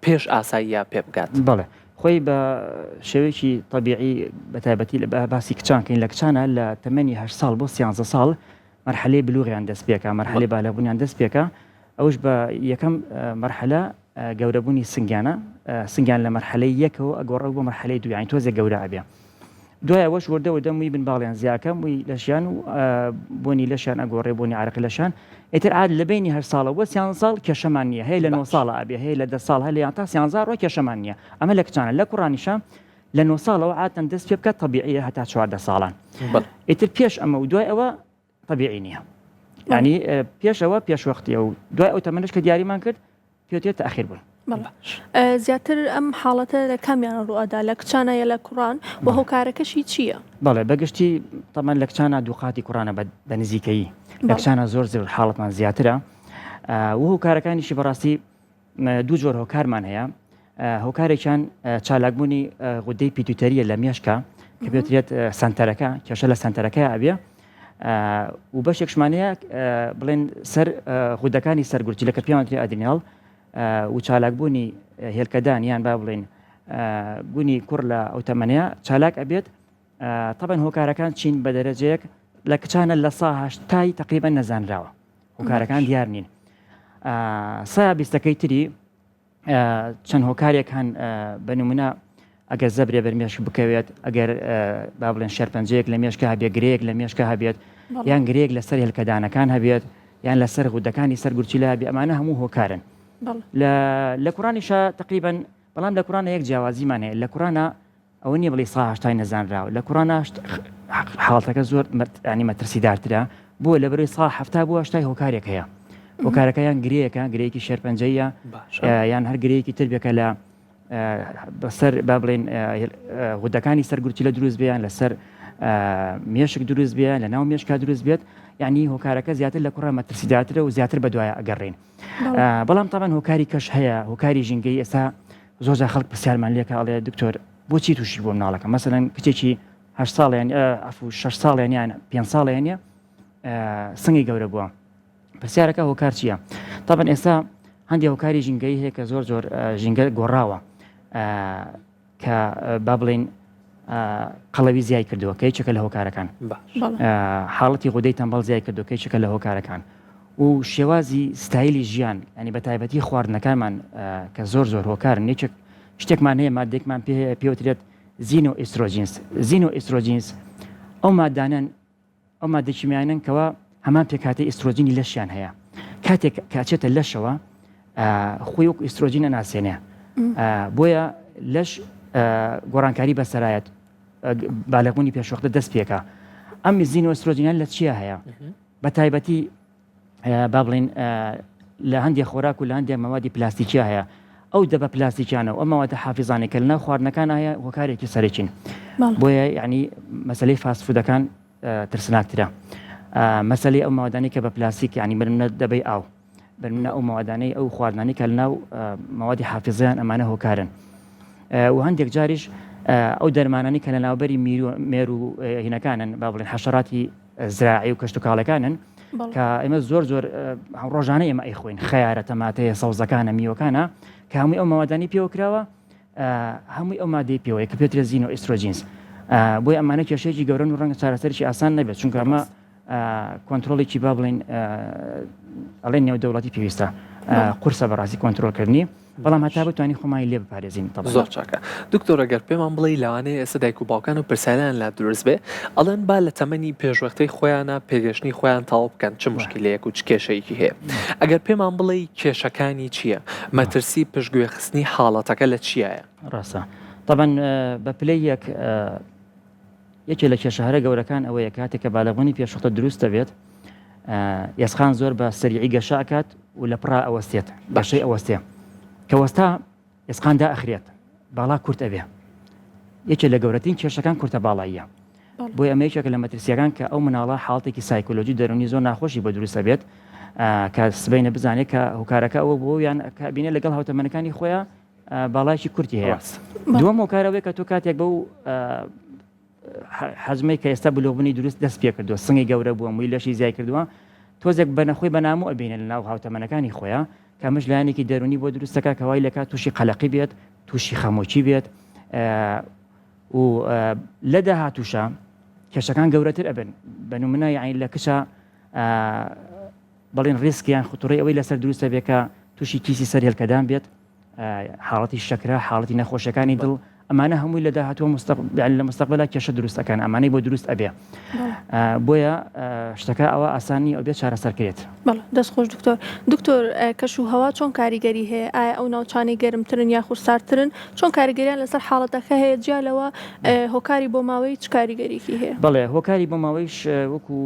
پێش ئاساییە پێ بگات؟ بەڵێ خۆی بە شێوەیەکی تەبیعی بە تایبەتی لە باسی کچان کەین لە کچانە لە تەمەنی هەشت ساڵ بۆ سیانزە ساڵ مەرحەلەی بلوغیان دەست پێکا مەرحەلەی بالغبوونیان دەست پێکا ئەوش بە یەکەم مەرحەلە گەورەبوونی سنگیانە سنگیان لە مەرحەلەی یەکەوە ئەگۆڕێ بۆ مەرحەلەی دوو یانی تۆزێک گەورە ئەبێ. دوای ئەوەش وردە وردە مووی بن باڵیان زیاکە مووی لەشیان و بۆنی لەشیان ئەگۆڕێ بۆنی عرقی لەشان ئیتر عاد لە بینی هەر ساڵە بۆ سیان ساڵ کێشەمان نییە هەیە لە نۆ ساڵە ئەبێ هەیە لە دە ساڵ هەیە لە یان تا سیانزا ڕۆ کێشەمان نییە ئەمە لە کچانە لە کوڕانیشە لە نۆ ساڵەوە عادەتەن دەست پێ بکات تەبیعیە هەتا 14 ساڵان ئیتر پێش ئەمە و دوای ئەوە طبیعی نییە ینی پێشەوە پێشوەختیە و دوای ئەو تەمەنش کە دیاریمان کرد پێوترێت تاخیر بوون. زیاتر ئەم حاڵەتە لە کامیان ڕوئەدا لە کچانە یا لە کوڕان و هۆکارەکەشی چییە؟ بەڵێ بەگشتی تەمان لە کچانە دووقاتی کوڕانە بە نزیکەیی لە کچانە زۆر زۆر حاڵەتمان زیاترە و هۆکارەکانیشی بەڕاستی دوو جۆر هۆکارمان هەیە هۆکارێکیان چالاکبوونی غودەی pituitary یە لە مێشکە کە پێوترێت سەنتەرەکە کێشە لە سەنتەرەکە ئەبێ و بەشێکشمان هەیە بڵێن سەر غودەکانی سەر گورچیلە کە پێیان وترێ adrenal و چالاکبوونی هێلکەدان یان با بڵێن گونی کوڕ لە ئەو تەمەنەیە چالاک ئەبێت تەبەن هۆکارەکان چین بە دەرەجەیەک لە کچانە لە سا هەشتای تقریبا نەزانراوە هۆکارەکان دیار نین سا بیستەکەی تری چەند هۆکارێک هەن بە نمونە ئەگەر زەبرێ بەر مێشک بکەوێت ئەگەر با بڵێن شێرپەنجەیەک لە مێشکە هەبێت گرەیەک لە مێشکە هەبێت یان گرەیەک لەسەر هێلکەدانەکان هەبێت یان لەسەر غودەکانی سەر گورچیلە هەبێت ئەمانە هەموو هۆکارن لە کوڕانیشە تقریبا بەڵام لە کوڕانە یەک جیاوازیمان هەیە لە کوڕانە ئەوە نیە بڵێی سا هەشتای نەزانراوە لە کوڕانا حاڵەتەکە زۆر ینی مەترسیدارترە بۆ لە بەرەی سا هەفتا بۆ هەشتای هۆکارێک هەیە هۆکارەکە یان گرەیەکە گرەیەکی شێرپەنجەیە یان هەر گرەیەکی تر بێکە لە بەسەر با بڵێن غودەکانی سەر گورچیلە دروست بیان لەسەر مێشک دروست بیان لە ناو مێشکا دروست بێت یعنی هۆکارەکە زیاتر لە کوڕە مەترسیدارترە و زیاتر بە دوایە ئەگەڕین بەڵام تاوان هۆکاری کەش هەیە هۆکاری ژینگەی ئێستا زۆر جار خەڵک پرسیارمان لێکا ئەڵێ دکتۆر بۆچی تووشی بووە مناڵەکە مەسەلەن کچێکی هەشت ساڵیان عەفو شەش ساڵیان یان پێنج ساڵیان نیە سنگی گەورە بووە پرسیارەکە هۆکار چییە تابەن ئێستا هەندێک هۆکاری ژینگەی هەیە کە زۆر زۆر ژینگە گۆڕاوە کە با بڵین قەڵەوی زیای کردووە کە یەکێکە لە هۆکارەکان حاڵەتی غودەی تەمبەڵ زیای کردووە کە یەکێکە لە هۆکارەکان و شێوازی ستایلی ژیان ینی بە تایبەتی خواردنەکانمان کە زۆر زۆر هۆکارن یەکێک شتێکمان هەیە مادێکمان پێ هەیە پێوترێت xenoestrogens xenoestrogens ئەو مادانەن ئەو مادە کیمیایانەن کەوا هەمان پێکهاتەی ئیسترۆجینی لەشیان هەیە کاتێک کە ئەچێتە لەشەوە خۆی وەکو ئیسترۆجین ئەناسێنێ بۆیە لەش گۆڕانکاری بەسەرایەت بالغبوونی پێشوەختە دەست پێکە ئەم xenoestrogen ان لە چیا هەیە بە تایبەتی با بڵین لە هەندێک خۆراک و لە هەندێک مەوادی پلاستیکیا هەیە ئەو دەبە پلاستیکیانە و ئەو مەوادە حافزانەی کە لەناو خواردنەکان هەیە هۆکارێکی سەرەکین بۆیە یعنی مەسلەی fast food ەکان ترسناکترە مەسلەی ئەو مەوادانەی کە بە پلاستیک یعنی بنمونە دەبەی ئاو بنمونە ئەو مەوادانەی ئەو خواردنانی کە لەناو مەوادی حافزیان ئەمانە هۆکارن و هەندێک جاریش ئەو دەرمانانی کە لە ناوبەری مێر و هینەکانن با بڵێن حەشەراتی زراعی و کشتتوکاڵەکانن کە ئێمە زۆر زۆر ڕۆژانە ئێمە ئەیخۆین خەیارە تەماتەیە سەوزەکانە میوەکانە کە هەمووی ئەو مەوادانی پێوە کراوە هەمووی ئەو مادەی پێوەیە کە پێترێ xenoestrogens بۆی ئەمانە کێشەیەکی گەورەن و ڕەنگە چارەسەرێکی ئاسان نەبێت چونکە ئەمە کۆنترۆڵێکی با بڵین ئەڵێن نێودەوڵەتی پێویستە قورسە بەڕاستی کۆنترۆڵکردنی بەڵام هەتا بتوانین خۆمانی لێ بپارێزین تەبعەن. زۆر چاکە دکتۆر ئەگەر پێمان بڵێی لەوانەیە ئێستا دایک و باوکان و پرسیاریان لا دروست بێ ئەڵێن با لە تەمەنی پێشوەختەی خۆیانە پێگەشتنی خۆیان تەواو بکەن چ مشکلەیەک و چ کێشەیەکی هەیە ئەگەر پێمان بڵێی کێشەکانی چییە مەترسی پشتگوێ خستنی حاڵەتەکە لە چیایە؟ ڕاستە تەبعەن بە پلەی یەک یەکێ لە کێشە هەرە گەورەکان ئەوەیە کاتێک کە بالغبوونی پێشوەختە دروست دەبێت ئێسقان زۆر بە سەریعی گەشە ئەکات و لە پڕا ئەوەستێت باشەی ئەوەستێ کە وەستا ئێسقان دائەخرێت باڵا کورت ئەبێ یەکێ لە گەورەترین کێشەکان کورتە باڵاییە بۆی ئەمە یەکێکە لە مەترسیەکان کە ئەو مناڵە حاڵتێکی سایکۆلۆژی دەرونی زۆر ناخۆشی بۆ دروست ئەبێت کە سبینە بزانێت کە هۆکارەکە ئەوە بۆ یان کە بینێ لەگەڵ هاوتەمەنەکانی خۆیان باڵایەکی کورتی هەیە دووەم هۆکارەوەی کە تۆ کاتێک بەو حەزمەی کە ئێستا بلوغبوونی دروست دەست پێ کردووە سنگی گەورە بووە مووی لەشی زیای کردووە تۆزێک بەنەخۆی بەنامۆ ئەبینێ لە ناو هاوتەمەنەکانی خۆیان کە ئەمەش لایەنێکی دەرونی بۆ دروستەکە کەوای لەکات تووشی قەلەقی بێت تووشی خەمۆکی بێت و لە داهاتووشە کێشەکان گەورەتر ئەبن بە نمونە یعنی لە کچە بەڵێن ڕیسکیان خطوڕی ئەوەی لەسەر دروستە بێ کە تووشی کیسی سەر هێلکەدان بێت حاڵەتی شەکرە، حاڵەتی نەخۆشیەکانی دڵ، ئەمانە هەمووی لە داهاتووە لە مستەقبلا کێشە دروست ئەکەن ئەمانەی بۆ دروست ئەبێ بۆیە شتەکە ئەوە ئاسانی ئەو بێ چارەسەر کرێت. بەڵێ دەست خۆش دکتۆر. دکتۆر کەش و هەوا چۆن کاریگەری هەیە ئایا ئەو ناوچانەی گەرمترن یاخود ساردترن چۆن کاریگەریان لەسەر حاڵەتەکە هەیە جیا لەوە هۆکاری بۆماوەیی چ کاریگەریکی هەیە؟ بەڵێ هۆکاری بۆماوەیش وەکو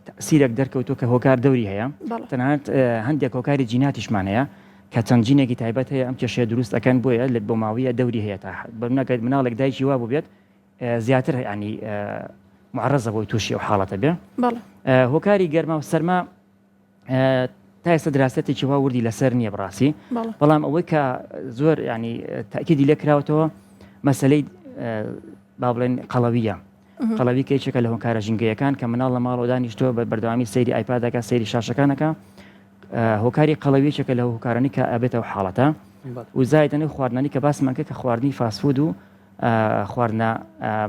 تەئسیرێک دەرکەوتووە کە هۆکار دەوری هەیە تەنانەت هەندێک هۆکاری جیناتیشمان هەیە کە چەند جینێکی تایبەت هەیە ئەم کێشەیە دروست ئەکەن بۆیە لە بۆماویە دەوری هەیە تا بەنەگەر مناڵێک دایکی وا بووبێت زیاتر ینی معرەزە بۆی تووشی ئەو حاڵەتە بێ هۆکاری گەرما و سەرما تا ئێستا دراسەتێکی وا وردی لەسەر نییە بڕاستی بەڵام ئەوەی کە زۆر ینی تاکیدی لێ کراوەتەوە مەسلەی با بڵێن قەڵەویە قەڵەوی کە یەکێکە لە هۆکارە ژینگەیەکان کە مناڵ لە ماڵەوە دانیشتووە بە بەردەوامی سەیری ئایپادەکە سەیری شاشەکانەکە هۆکاری قەڵەوی یەکێکە لە هۆکارانی کە ئەبێتەوە حاڵەتە و زایدن و خواردنانی کە باسمان کرد کە خواردنی fast food و خواردنە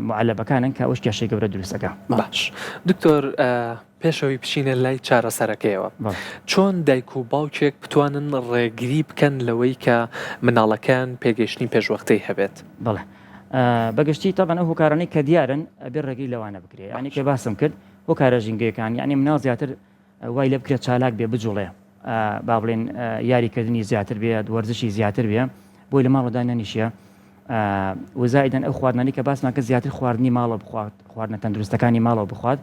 معەلەبەکانن کە ئەوش کێشەی گەورە دروستەکە. باش دکتۆر پێشەوەی بچینە لای چارەسەرەکەیەوە چۆن دایک و باوکێک بتوانن ڕێگری بکەن لەوەی کە مناڵەکەیان پێگەیشتنی پێشوەختەی هەبێت؟ بەڵێ بەگشتی تەبەن ئەو هۆکارانەی کە دیارن ئەبێ ڕێگری لەوانە بکرێ یانی کە باسم کرد هۆکارە ژینگەیەکان یانی مناڵ زیاتر وای لێ بکرێت چالاک بێ بجوڵێ با بڵێن یاریکردنی زیاتر بێت وەرزشی زیاتر بێ بۆی لە ماڵەوە نەنیشێ وزایدەن ئەو خواردنانی کە باسمان کە زیاتر خواردنی ماڵەوە بخوات خواردنە تەندروستەکانی ماڵەوە بخوات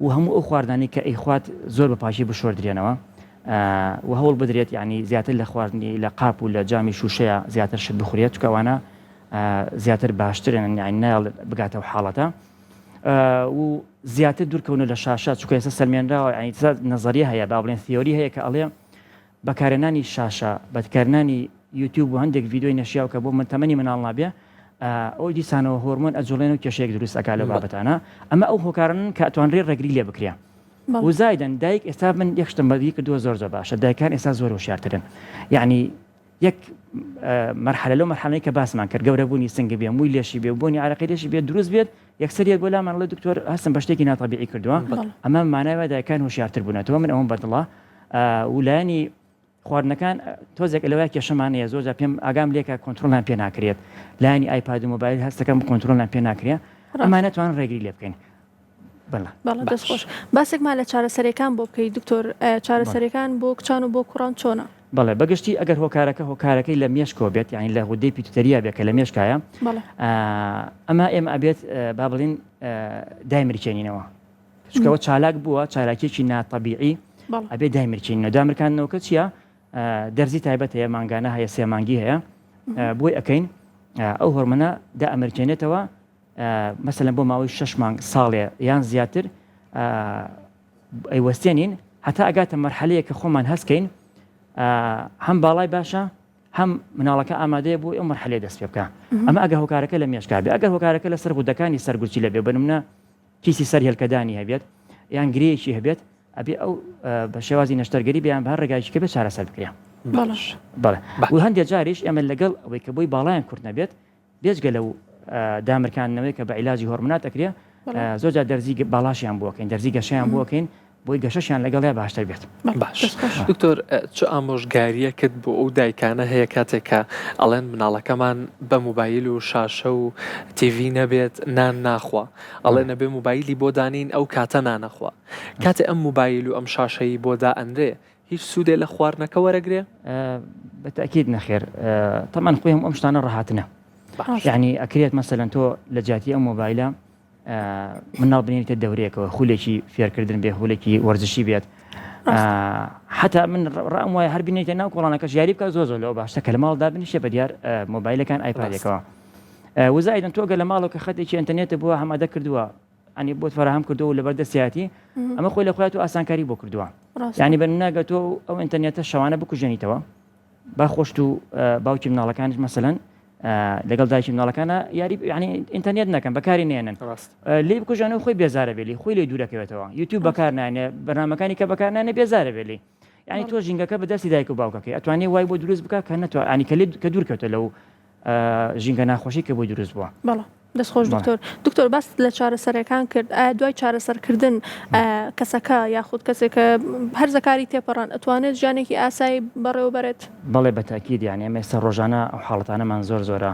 و هەموو ئەو خواردنانی کە ئەیخوات زۆر بە پاکی بشۆردرێنەوە و هەوڵ بدرێت یعنی زیاتر لە خواردنی لە قاپ و لە جامی شوشەیە زیاتر شت بخورێت چونکە ئەوانە زیاتر باشترن یعنی نایەڵ بگاتەوە حاڵەتە و زیاتر دوورکەونە لە شاشە چونکە ئێستا سەلمێنراوە یعنی نەزەریە هەیە با بڵێن theory هەیە کە ئەڵێ بەکارهێنانی شاشە، بەکارهێنانی یوتیوب و هەندێک ڤیدیۆی نەشیاو کە بۆ من تەمەنی مناڵ نابێ ئەو دیسانەوە هۆرمۆن ئەجوڵێن و کێشەیەک دروست ئەکا لەو بابەتانە ئەمە ئەو هۆکارانەن کە ئەتوانرێ ڕێگری لێ بکرێ و زایدەن دایک ئێستا من یەک شتم بەدی کردووە زۆر زۆر باشە دایکان ئێستا زۆر هۆشیارترن یعنی یەک مەرحەلە لەو مەرحەلەی کە باسمان کرد گەورەبوونی سنگ بێ مووی لێشی بێ بۆنی عرەقی لێشی بێ دروست بێت یەکسەر یەک بۆ لامان ڵێ دکتۆر هەستم بە شتێکی ناتەبیعی کردووە ئەمە مانای وایە دایکان هۆشیارتر بوونەتەوە من ئەوم بەدڵە و لایەنی خواردنەکان تۆزێک لەوە کێشەمان هەیە زۆر جار پێم ئاگام لێکە کۆنترۆڵیان پێ ناکرێت لایەنی ئایپاد و مۆبایل هەستەکەم کۆنترۆڵیان پێ ناکرێت ئەمانە توان ڕێگری لێ بکەین بەڵێ دەست خۆش باسێکمان لە چارەسەرەکان بۆ بکەیت دکتۆر چارەسەرەکان بۆ کچان و بۆ کوڕان چۆنە؟ بەڵێ بەگشتی ئەگەر هۆکارەکە هۆکارەکەی لە مێشکەوە بێت یعنی لە غودەی pituitary یا بێت کە لە مێشکایە ئەمە ئێمە ئەبێت با بڵین دایمرکێنینەوە چونکە چالاک بووە چالاکیەکی ناتەبیعی ئەبێ دایمرکێنینەوە دامرکاندنەوەکە چییە دەرزی تایبەت هەیە مانگانە هەیە سێ مانگی هەیە بۆی ئەەکەین ئەو هۆرمۆنە دائەمرکێنێتەوە مەسەلەن بۆ ماوەی شەش مانگ ساڵێ یان زیاتر ئەیوەستێنین هەتا ئەگاتە مەرحەلەیە کە خۆمان هەستکەین هەم باڵای باشە هەم مناڵەکە ئامادەیە بۆ ئەو مەرحەلەیە دەست پێ بکە ئەمە ئەگە هۆکارەکە لە مێشکا بێ ئەگەر هۆکارەکە لەسەر غودەکانی سەر گورچیلە بێ بنمونە کیسی سەر هێلکەدانی هەبێت یان گرێیەکی هەبێت ئەبێ ئەو بە شێوازی نەشتەرگەری بیان بە هەر ڕێگایەکی کە بێت چارەسەر بکرێ بەڵێ و هەندێک جاریش ئێمە لەگەڵ ئەوەی کە بۆی باڵایان کورت نەبێت بێجگە لەو دامرکاندنەوەی کە بە عیلاجی هۆرمۆنات ئەکرێ زۆر جار دەرزی باڵاشیان بۆ ئەکەین دەرزی گەشەیان بۆ ئەکەین بۆی گەشەشیان لەگەڵیا باشتر بێت. باش دکتۆر چ ئامۆژگاریەکت بۆ ئەو دایکانە هەیە کاتێک کە ئەڵێن مناڵەکەمان بە موبایل و شاشە و تیڤی نەبێت نان ناخوا ئەڵێن ئەبێ موبایلی بۆ دانین ئەو کاتە نانەخوا کاتێ ئەم موبایل و ئەم شاشەی بۆ دائەنرێ هیچ سوودێ لە خواردنەکە وەرەگرێ؟ بە تەئکید نەخێر تەبعەن خۆی هەموو ئەم شتانە ڕەهاتنە یعنی ئەکرێت مەسەلەن تۆ لە جیاتی ئەم مۆبایلە مناڵ بنێریتە دەورەیەکەوە خولێکی فێرکردن بێ خولێکی وەرزشی بێت حتا من ڕام وایە هەر بینێتە ناو کۆڵانەکەش یاری بکە زۆر زۆر لەوە باشتە کە لە ماڵدا بنیشێ بە دیار مۆبایلەکان ئایپادێکەوە وزایدن تۆ گە لە ماڵەوە کە خەتێکی ئینتەرنێتە بووە هەمادە کردووە ینی بۆت فراهەم کردووە و لەبەر دەستیاتی ئەمە خۆی لە خۆیان و ئاسانکاری بۆ کردووە ینی بە ناگە تۆ ئەو ئینتەرنێتە شەوانە بکوژێنیتەوە با خۆشت و باوکی مناڵەکانیش مەسەلەن لەگەڵ دایکی مناڵەکانە یاری ینی ئینتەرنێت نەکەن بەکاری نێنن لێ بکوژانەوە خۆی بێزارە بێلی خۆی لێ دوورەکەوێتەوە یوتیوب بەکار نانێ بەرنمەکانی کە بەکار نانێ بێزارە بێلی ینی تۆ ژینگەکە بەدەستی دایک و باوکەکەی ئەتوانێ وای بۆ دروست بکە کە نەتوانانی کە لێ کە دوورکەوتە لەو ژینگە ناخۆشی کە بۆی دروست بووە. دەست خۆش دکتۆر. دکتۆر باست لە چارەسەرەکان کرد ئایا دوای چارەسەرکردن کەسەکە یاخود کەسێک کە هەرزەکاری تێپەڕان ئەتوانێت ژیانێکی ئاسایی بەڕێوە بەرێت؟ بەڵێ بە تەئکید یانی ئێمە ئێستا ڕۆژانە ئەو حاڵەتانەمان زۆر زۆرە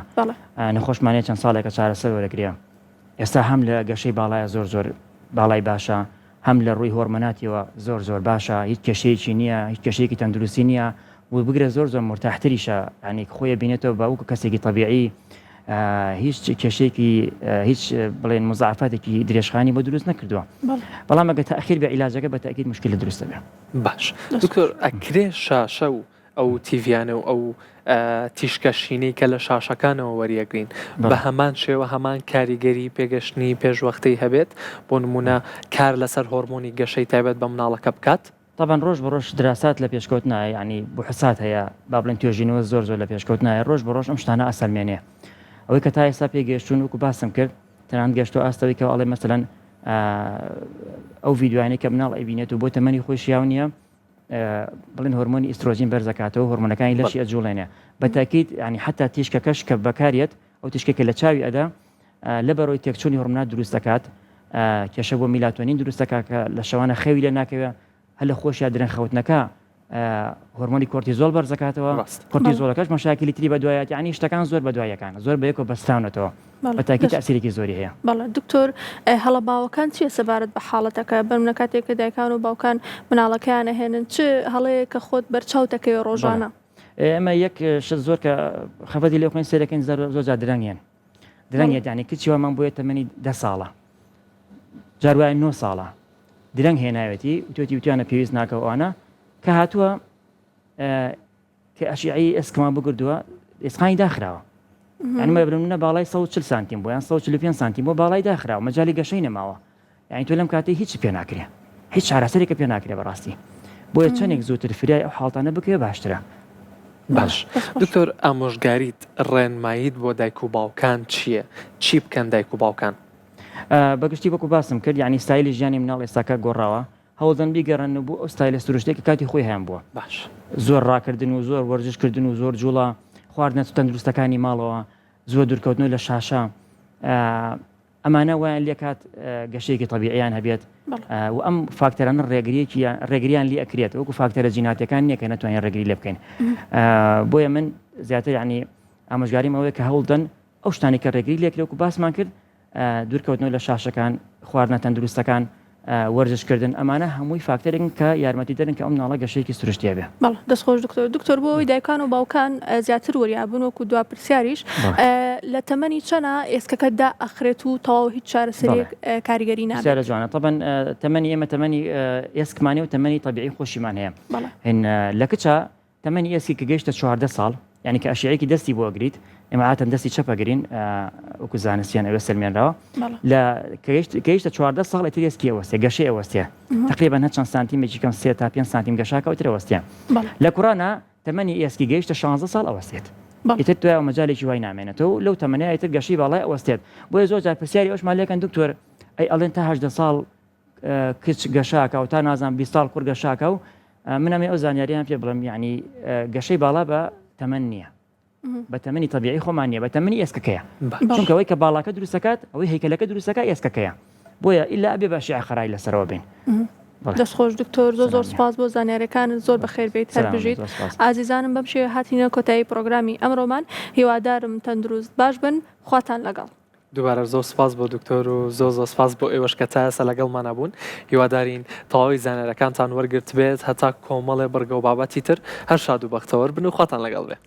نەخۆشمان هەیە چەند ساڵێکە چارەسەر وەرەگرێ ئێستا هەم لە گەشەی باڵایە زۆر زۆر باڵای باشە هەم لە ڕووی هۆرمۆناتیەوە زۆر زۆر باشە هیچ کێشەیەکی نییە هیچ کێشەیەکی تەندروستی نییە و بگرە زۆر زۆر مورتاحتریشە یانی خۆی بینێتەوە بە وەکو کەسێکی تەبیعی هیچ کێشەیەکی هیچ بڵێن مزعفاتێکی درێژخانی بۆ دروست نەکردووە بەڵام ئەگە تاخیر بە عیلاجەکە بە تاکید مشکلە دروستە بێ باش دکتۆر ئەکرێ شاشە و ئەو تیڤیانە و ئەو تیشکە شینەی کە لە شاشەکانەوە وەریەگرین بە هەمان شێوە هەمان کاریگەری پێگەشتنی پێشوەختەی هەبێت بۆ نمونە کار لەسەر هۆرمۆنی گەشەی تایبەت بە مناڵەکە بکات؟ تەبعەن ڕۆژ بە ڕۆژ دراسات لە پێشکەوتنایە یانی بوحسات هەیە با بڵێن توێژینەوە زۆر زۆر لە پێشکەوتنایە ڕۆژ بە ڕۆژ ئەم شتانە ئەسەلمێنێ ئەوەی کە تا ئێستا پێی گەیشتوون وەکو باسم کرد تەنانەت گەشتوە ئاستەوەی کە ئەڵێ مەسەلەن ئەو ڤیدیۆیانەی کە مناڵ ئەیبینێت و بۆ تەمەنی خۆی شیاو نییە بڵێن هۆرمۆنی ئیسترۆجین بەرزەکاتەوە هۆرمۆنەکانی لەشی ئەجوڵێنێ بە تاکید ینی حتا تیشکەکەش کە بەکارێت ئەو تیشکێک کە لە چاوی ئەدا لە بەرەوەی تێکچوونی هۆرمۆنات دروست دەکات کێشە بۆ میلاتۆنین دروست دەکات کە لە شەوانە خەوی لێ ناکەوێ هەر لە خۆشیا درەنگ خەوتنەکە هۆرمۆنی کۆرتیزۆل بەرزەکاتەوە کۆرتیزۆلەکەش مەشاکلی تری بەدوایەت یعنی شتەکان زۆر بەدوایەکان زۆر بەیەکەوە بەستراونەتەوە بە تاکی تاسیرێکی زۆری هەیە. بەڵێ دکتۆر هەڵە باوەکان چیە سەبارەت بە حاڵەتەکە بەرمنە کاتێک کە دایکان و باوکان مناڵەکەیان ئەهێنن چ هەڵەیەک کە خۆت بەرچاوت دەکەوێ ڕۆژانە؟ ئێمە یەک شت زۆر کە خەفەتی لێ خۆین سەیرەکەین زۆر جار درەنگێن درەنگ یەت یانی کچی وامان بۆیە تەمەنی دە ساڵە جار وایە نۆ ساڵە درەنگ هێناوێتی وتێتی وتیانە پێویست ناکە ئەوانە کە هاتووە کە ئەشیعی ئێسکمان بگردووە ئێسقانی داخراوە یعنی مە برم نە باڵای 140 سانتیم بۆ یان 145 سانتیم بۆ باڵای داخراوە مەجای گەشەی نەماوە یانی تۆ لەم کاتەی هیچی پێ ناکرێ هیچ چارەسەرێکە پێ ناکرێ بەڕاستی بۆیە چەندێک زووتر فریای ئەو حاڵتانە بکەوێ باشترە. باش دکتۆر ئامۆژگاریت ڕێنماییت بۆ دایک و باوکان چییە؟ چی بکەن دایک و باوکان؟ بەگشتی وەکو باسم کرد یانی ستایلی ژیانی مناڵ ئێستاکە گۆڕاوە هەوڵدەن بیگەڕێنن بۆ ئەو ستایلە سروشتیە کە کاتی خۆی هەیان بووە باش. زۆر ڕاکردن و زۆر وەرزش کردن و زۆر جوڵە خواردنە تەندروستەکانی ماڵەوە زۆر دوورکەوتنەوە لە شاشە ئەمانە وایان لێکات گەشەیەکی تەبیعیان هەبێت و ئەم فاکتەرانە ڕێگریەکی ڕێگریان لێ ئەکرێت وەکو فاکتەرە جیناتەکان نییە کە نەتوانین ڕێگری لێ بکەین بۆیە من زیاتر ینی ئامۆژگاریم ئەوەیە کە هەوڵدەن ئەو شتانی کە ڕێگری لێکرێ وەکو باسمان کرد دوورکەوتنەوە لە شاشەکان خواردنە تەندروستەکان وەرزشکردن ئەمانە هەمووی فاکتەرێکن کە یارمەتیدەرن کە ئەو مناڵە گەشەیەکی سروشتی هەبێ. بەڵێ دەست خۆش دکتۆر. دکتۆر بۆ ئەوەی دایکان و باوکان زیاتر وریا بن وەکو دوا پرسیاریش لە تەمەنی چەنا ئێسکەکە دا ئەخرێت و تەواو هیچ چارەسەریەک کاریگەری نابێت؟ پرسیارە جوانە تەبەن تەمەنی ئێمە تەمەنی ئێسکمانە و تەمەنی تەبیعی خۆشیمان هەیە لە کچە تەمەنی ئێسکی کە گەیشتە 14 ساڵ یعنی کە ئەشیعەیەکی دەستی بۆ ئەگریت ئێمە عادەتەن دەستی چەپ ئەگرین وەکو زانستیان ئەوێ سەلمێنراوە لە گەیشتە 14 ساڵ ئیتر ئێسکی ئەوەستێ گەشەی ئەوەستێ تقریبا هەر چەند سانتیمێکی کەم سێ تا پێنج سانتیم گەشاکە ئیتر ئەوەستێ لە کوڕانە تەمەنی ئێسکی گەیشتە 16 ساڵ ئەوەستێت ئیتر دوای مەجالێکی وای نامێنێتەوە لەو تەمەنە ئیتر گەشەی باڵای ئەوەستێت بۆیە زۆر جار پرسیاری ئەوشمان لێکەن دکتۆر ئەی ئەڵێن تا 18 ساڵ کچ گەشاکە و تا نازان 20 ساڵ کوڕ گەشاکە و من ئەمێ ئەو زانیاریان پێ بڵێم یعنی گەشەی باڵا بە تەمەن نییە بە تەمەنی تەبیعی خۆمان نییە بە تەمەنی ئێسکەکەیە چونکە ئەوەی کە باڵاکە دروستەکات ئەوەی هەیکەلەکە دروستەکە ئێسکەکەیە بۆیە ئیلا ئەبێ بە شیعە خەرای لەسەرەوە بین. دەست خۆش دکتۆر زۆر زۆر سپاس بۆ زانیارەکانت زۆر بەخێر بێیت هەر بژیت ئازیزانم بەم شێوە هاتینە کۆتایی پرۆگرامی ئەمڕۆمان هیوادارم تەندروست باش بن خواتان لەگەڵ. دووبارە زۆر سپاس بۆ دکتۆر و زۆر زۆر سپاس بۆ ئێوەش کە تا ئێستا لەگەڵمانا بوون هیوادارین تەواوی زانیارەکانتان وەرگرتبێت هەتا کۆمەڵێ بڕگە و بابەتی تر هەر شاد و بەختەوەر بن و خواتان لەگەڵ بێ.